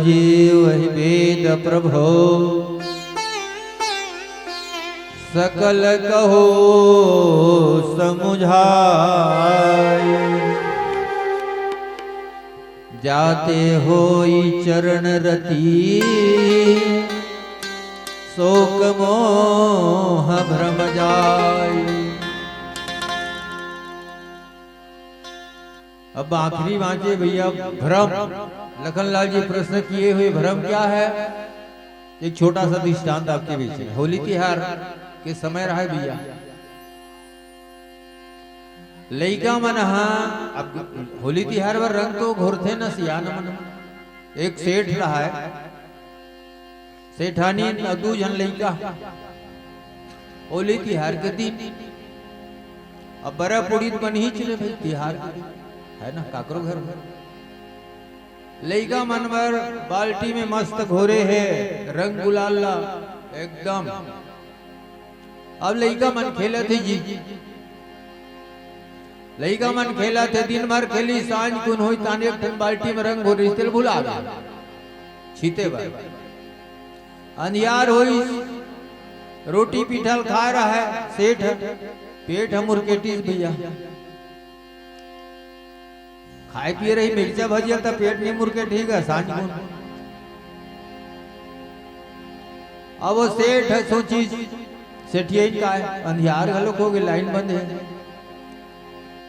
जीव ही वेद प्रभो, सकल कहो समुझाय। जाते होई चरण रति, शोक मोह भ्रम जाय। अब आखिरी बाँचे भैया, भ्रम। लखनलाल जी प्रश्न किए हुए, भ्रम क्या है? एक छोटा सा दृष्टांत आपके बीच में। होली तिहार के समय रहा है भैया, लइका मन ह, अब होली तिहार बर रंग तो घोरथे न सियान मन। एक सेठ रहा है, सेठानी अउ दू झन लइका, होली तिहार के दिन। अब बरा पुड़ी बनही च रे भाई, तिहार के दिन, है ना, काकरो घर में। लइका मन बर बाल्टी में मस्त घोरे हे रंग गुलाल ला एकदम। अब लइका मन खेलत हे जी, लइका मन खेलत हे, दिन भर खेली, सांझ कुन होई ताने एक ठन बाल्टी में रंग घोरिस, तेला भुला गे, छीते बर। अंधियार होइस, रोटी पीठल खाए रहा है सेठ, पेट ह मुरकेटिस भैया। खाए पिए रही मिर्चा भजिया, त पेट नहीं मुरकेटही गा, सांझ कुन। अब वो सेठ ह सोचिस, सेठिया ही काय, अंधियार घलोक हो गे, लाइन बंद है।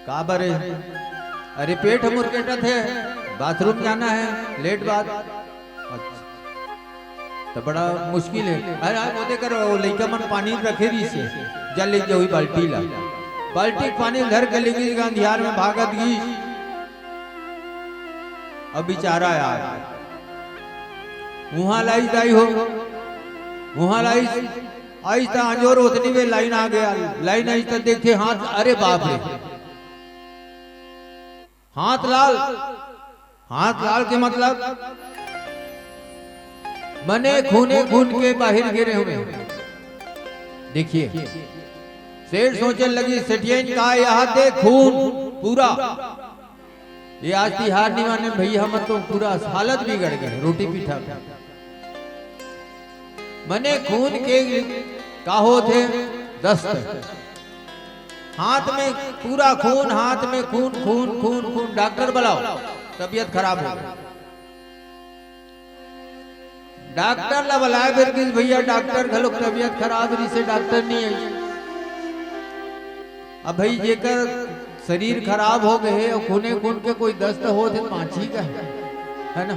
का बरे? अरे पेट ह मुरकेटत है, बाथरूम जाना है, लेट बात। अच्छा, तो बड़ा मुश्किल है। अरे आज ओदे कर, वो लइका मन पानी रखे रहिस हे, जा ले जाओ बाल्टी ला। बाल्टी के पानी धर के लेगिस, अंधियार में भागत गिस। अब बेचारा यार, उहाँ लाइस दाई हो, उहाँ लाइस, आइस त अंजोर ओतनी में लाइन आ गया। लाइन आइस त देखे हाथ, अरे बाप रे, हाथ लाल। हाथ लाल के मतलब बने खूने खून के बाहिर गिरे हुए। देखिए, सेठ सोचे लगिस, सेठिया ही काय, यहाँ दे खून पूरा। ये आज तिहार नहीं माने भैया, हमर तो पूरा हालत बिगड़ गे, रोटी पीठा। बने खून के का होथे? दस्त। हाथ में पूरा खून, हाथ में खून, खून, खून, खून। डॉक्टर बुलाओ, तबीयत खराब हो गे। डॉक्टर ला बुलाए बर गिस भैया, डॉक्टर घलोक तबीयत खराब रहिस हे, डॉक्टर नहीं आइस। अब भाई जेकर शरीर खराब हो गे हे अउ खूने खून के कोई दस्त होत हे, बाँचही का, है ना?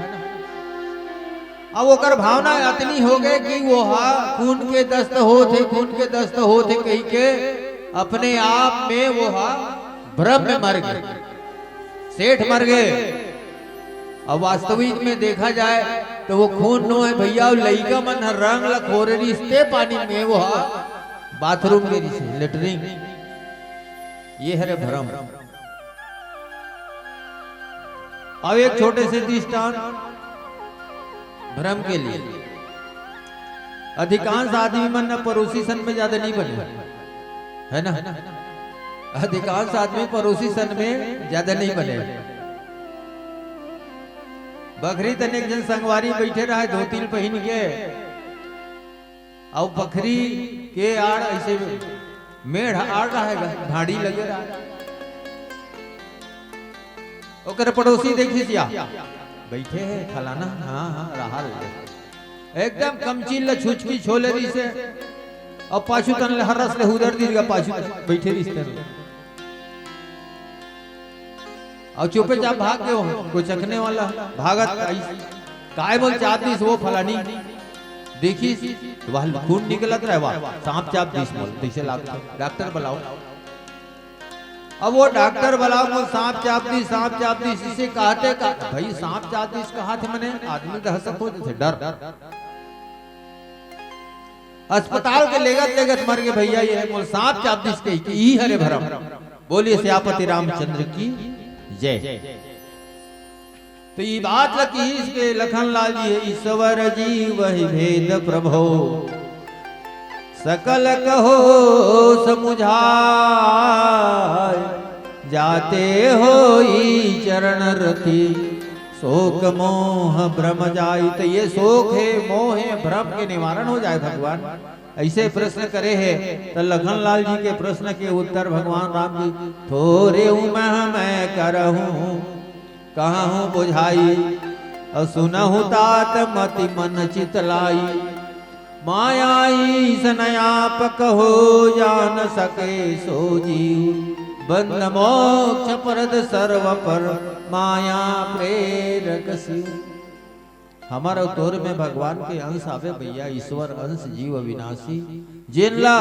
अब ओकर भावना अतनी हो गे कि वो हा खून के दस्त होत हे, खून के दस्त होत हे कहि के अपने आप में वो हा भ्रम में मर गे। सेठ मर गे। अब वास्तविक में देखा जाए तो वो खून नो हे भैया, वो लइका मन ह रंग ला घोरे रहिस ते पानी में, वो हा बाथरूम गे रहिस हे, लेटरिन। ये हरे भ्रम। अब एक छोटे से दृष्टांत भ्रम के लिए। अधिकांश आदमी मन न पड़ोसी सन में ज्यादा नहीं बने, है ना? अधिकांश आदमी पड़ोसी सन में ज्यादा नहीं बने। बखरी तन एक झन संगवारी बइठे रहय, धोती ल पहिन के, अउ बखरी के आड़ अइसे मेढ़ आड़ रहय गा, भाड़ी लगे रहय। ओकर पड़ोसी देखिस या, बइठे हे फलाना, हाँ, हाँ, रहा रे। एकदम कमचील ल छुचकी छोले रहिस हे, अउ पाछू तन ल हरस ले हुदर दिस गा, पाछू बइठे रहिस तेन ल। अउ चुपे चाप भाग गे हो, कोई चखने वाला भागत आइस। काय बोल चाप दिस वो फलानी, देखिस, वह खून निकलत रहय, वाह, सांप चाप दिस मोला, तइसे लागथे, डॉक्टर बुलाओ। अब वो डॉक्टर बुलाओ, मोला सांप चाप दिस, सांप चाप दिस, इसे कहते का, भाई सांप चाप दिस कहाथे मने, आदमी दहशत हो जथे, डर। अस्पताल के लेगत लेगत मर गे भैया, ये मोला सांप चाप दिस कहि के, ई हरे भ्रम। बोलिए सियापति रामचंद्र की जय। तो ई बात ल किहिस के लखन लाल जी हे, ईश्वर जीव ही भेद प्रभो, सकल कहो समुझाय। जाते होई चरण रति, शोक मोह भ्रम जाई, तो ये शोक हे, मोह हे, भ्रम के निवारण हो जाए भगवान। ऐसे प्रश्न करे हे, तो लखन लाल जी के प्रश्न के उत्तर भगवान राम जी, थोरे उमह मैं करहूँ, कहूँ बुझाई, और सुनहु तात मति मन चित लाई। माया ईश न आप कहो जान सके सो जीव, बंध मोक्ष प्रद सर्व पर माया प्रेरक शिव। हमर अउ तोर में भगवान के अंश आवे भैया, ईश्वर अंश जीव अविनाशी, जेन ला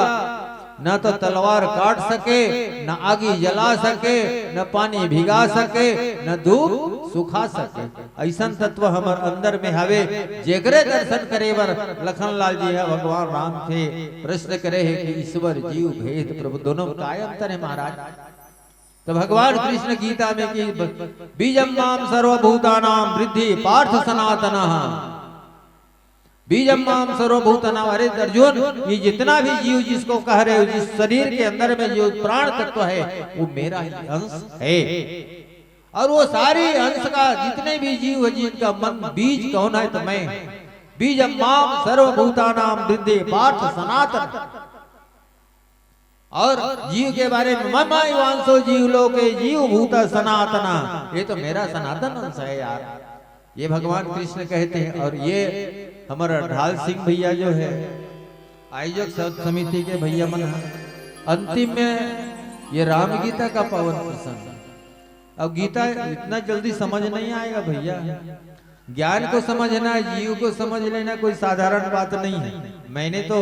न तो तलवार काट सके, न आगी जला सके, न पानी भिगा सके, न धूप सुखा सके। ऐसन तत्व हमर अंदर में हवे, जेकरे दर्शन करे बर लखन लाल जी ह भगवान राम से प्रश्न करे हे कि ईश्वर जीव भेद प्रभु दोनों में काय अंतर हे महाराज? तो भगवान कृष्ण गीता में कि ब-, बीजम माम सर्वभूतानाम वृद्धि पार्थ सनातन। बीजम माम सर्वभूतानाम, अरे अर्जुन, ये जितना भी जीव जिसको कह रहे हो, जिस शरीर के अंदर में जो प्राण तत्व है, वो मेरा ही अंश है। और वो सारी अंश का जितने भी जीव है, जिनका मन बीज कौन है, तो मैं। बीजम माम सर्वभूतानाम वृद्धि पार्थ सनातन। और जीव के बारे में, मम एवांशो जीव लोके जीव भूत सनातना, ये तो मेरा सनातन अंश है यार, ये भगवान कृष्ण कहते हैं। और ये हमारा ढाल सिंह भैया जो है, आयोजक स-, समिति के भैया मन ह, अंतिम में ये राम गीता का पावन प्रसंग। अब गीता इतना जल्दी समझ नहीं आएगा भैया, ज्ञान को समझना, जीव को समझ लेना कोई साधारण बात नहीं है। मैंने तो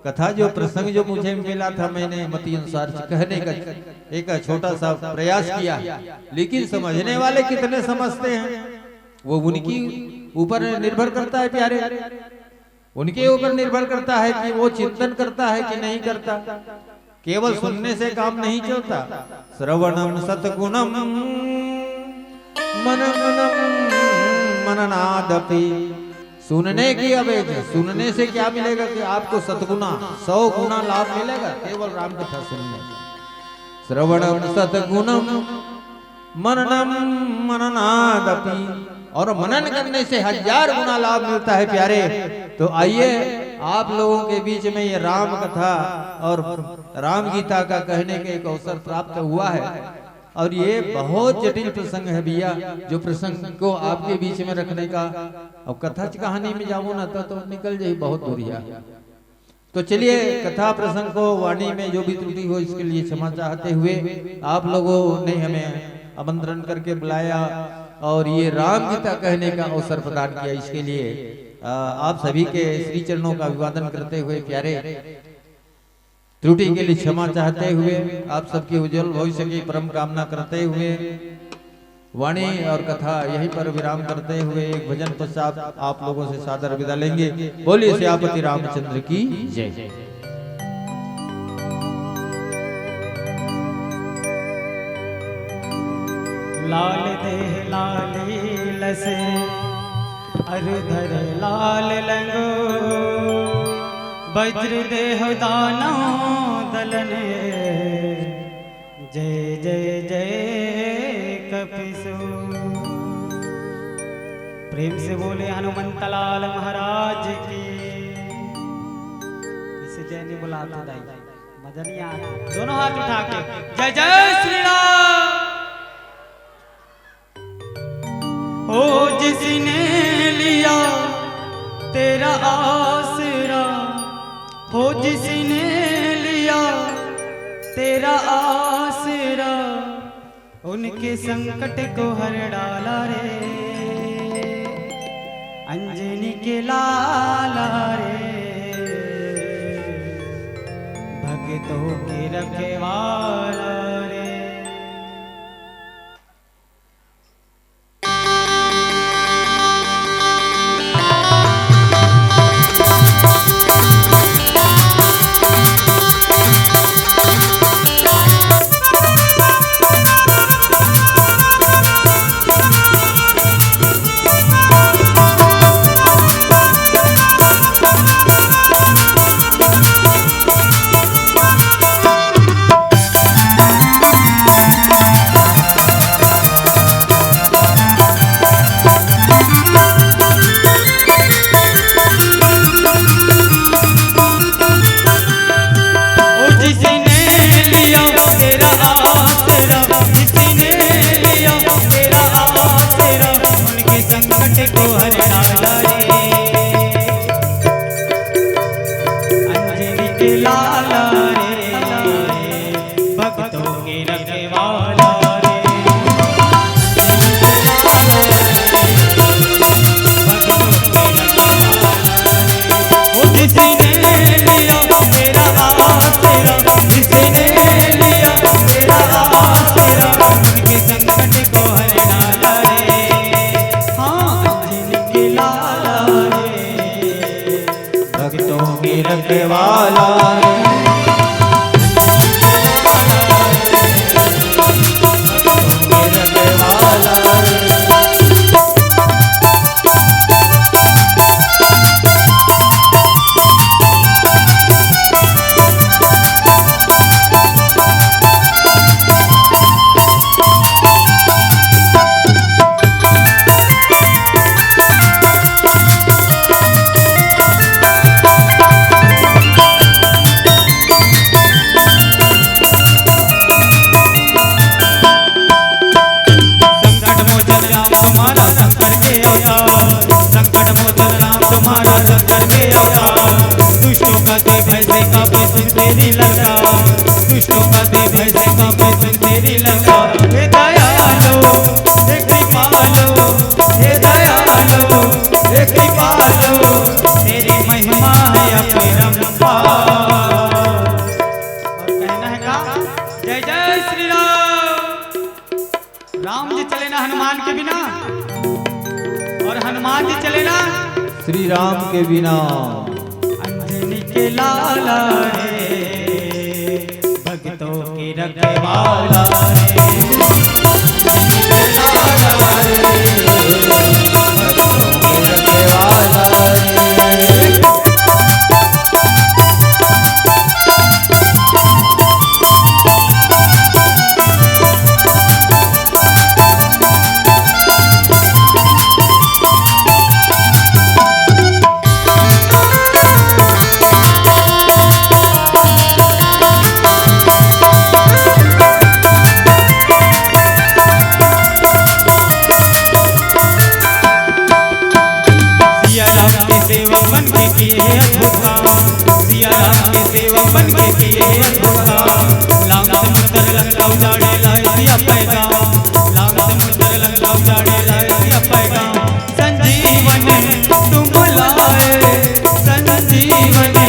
कथा जो प्रसंग जो मुझे मिला था, मैंने मति अनुसार से कहने का एक छोटा सा प्रयास किया, लेकिन समझने वाले कितने समझते हैं, वो उनकी ऊपर निर्भर करता है प्यारे, उनके ऊपर निर्भर करता है कि वो चिंतन करता है कि नहीं करता। केवल सुनने से काम नहीं चलता। श्रवणम सतगुणम मननम मननादपि। सुनने की, अब एक सुनने से क्या मिलेगा कि आपको सतगुना, सौ गुना लाभ मिलेगा केवल राम कथा सुनने से। श्रवणम सतगुणम मननम मननादपि, और मनन करने से हजार गुना लाभ मिलता है प्यारे। तो आइए, आप लोगों के बीच में ये राम कथा और राम गीता का कहने का एक अवसर प्राप्त हुआ है। और ये बहुत जटिल प्रसंग है भैया, जो प्रसंग को आपके बीच में रखने का। अब कथा च कहानी में जाऊँ ना तो, तो निकल जाए बहुत दूरिया। तो चलिए, कथा प्रसंग को वाणी में जो भी त्रुटि हो, इसके लिए क्षमा चाहते हुए, आप लोगों ने हमें आमंत्रण करके बुलाया और ये राम गीता कहने का अवसर प्रदान किया, इसके लिए, आ, आप सभी के श्री चरणों का अभिवादन करते हुए, प्यारे, त्रुटि के लिए क्षमा चाहते हुए, आप सबके उज्जवल भविष्य की परम कामना करते हुए, वाणी और कथा यहीं पर विराम करते हुए एक भजन पश्चात आप लोगों से सादर विदा लेंगे। बोलिए सियापति रामचंद्र की जय। लाल देह लाली लसे, अरुधर लाल लंगो, वज्र देह दानव दलन। जय जय जय कपिसो। प्रेम से बोले हनुमंत लाल महाराज की। इसे जय नहीं बुलाते दाई, मजा नहीं आ रहा। दोनों हाथ उठा के जय जय श्री राम। हो जिसने लिया तेरा आसरा, हो जिसने लिया तेरा आसरा, उनके संकट को हर डाला रे, अंजनी के लाला रे, भक्तों के रखवाला रे। तो के रखवाला, संकट मोचन राम तुम्हारा शंकर के अवतार, संकट मोचन राम तुम्हारा शंकर के अवतार। दुष्टों का दे भय से कांपे सुन तेरी ललकार, दुष्टों का दे भय से कांपे सुन तेरी ललकार। हे दयालो, हे कृपालो, हे दयालो, हे कृपालो, तेरी महिमा है अपरंपार। और कहना है का? जय जय श्री राम। राम जी चले ना हनुमान के बिना, और हनुमान जी चले ना श्री राम के बिना। अंजनी के लाला रे, भक्तों के रखवाला रे। सिया राम के सेवक बन के किए अद्भुत काम, सिया राम के सेवक बन के किए अद्भुत काम। लांग समुंदर लंका उजाड़े लाए सिया पैगाम, लांग समुंदर लंका उजाड़े लाए सिया पैगाम। संजीवनी तुम लाए, संजीवनी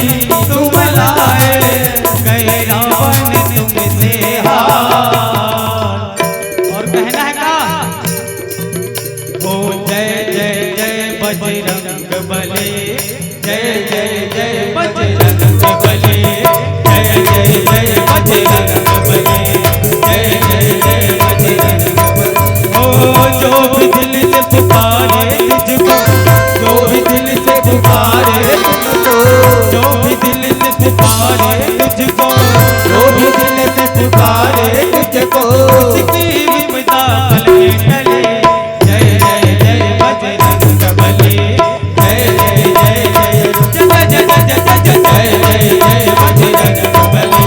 तुम लाए, गए रावण तुमसे हार। और कहना है का? ओ जय जय जय बजरंग बली, जय जय जय बजरंग बली, जय जय जय बजरंग बली, जय जय जय बजरंग बली। ओ जो भी दिल से पुकारे तुझको, जो भी दिल से पुकारे तुझको, जो भी दिल से पुकारे तुझको, जो भी दिल से पुकारे तुझको, उसकी विपदा पल में टले। जय जय जय बजरंग बली, जय जय जय जय, जय जय जय जय जय, जय जय जय बजरंग बली,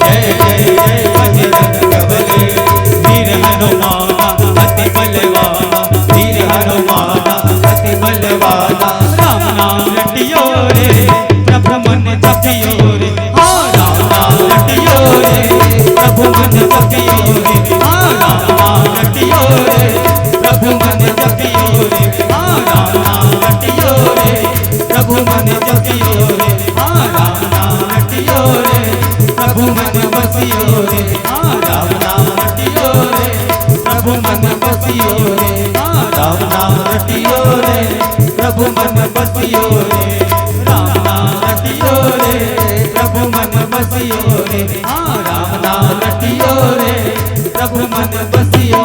जय जय जय बजरंग बली। वीर हनुमान अति बलवान, वीर हनुमान अति बलवान। राम नाम रटियो रे, प्रभु मन जपियो रे। हाँ, राम नाम रटियो रे, प्रभु मन जपियो रे। हाँ, राम नाम रटियो रे, प्रभु मन जपियो रे। हाँ, राम नाम रटियो रे, प्रभु मन जपियो रे। हाँ, राम नाम रटियो रे, प्रभु मन बसियो रे। हाँ, राम नाम रटियो रे, प्रभु मन बसियो रे। हाँ, राम नाम रटियो रे, प्रभु मन बसियो रे। राम नाम रटियो रे, प्रभु मन बसियो रे। हाँ, राम नाम रटियो रे, प्रभु मन बसियो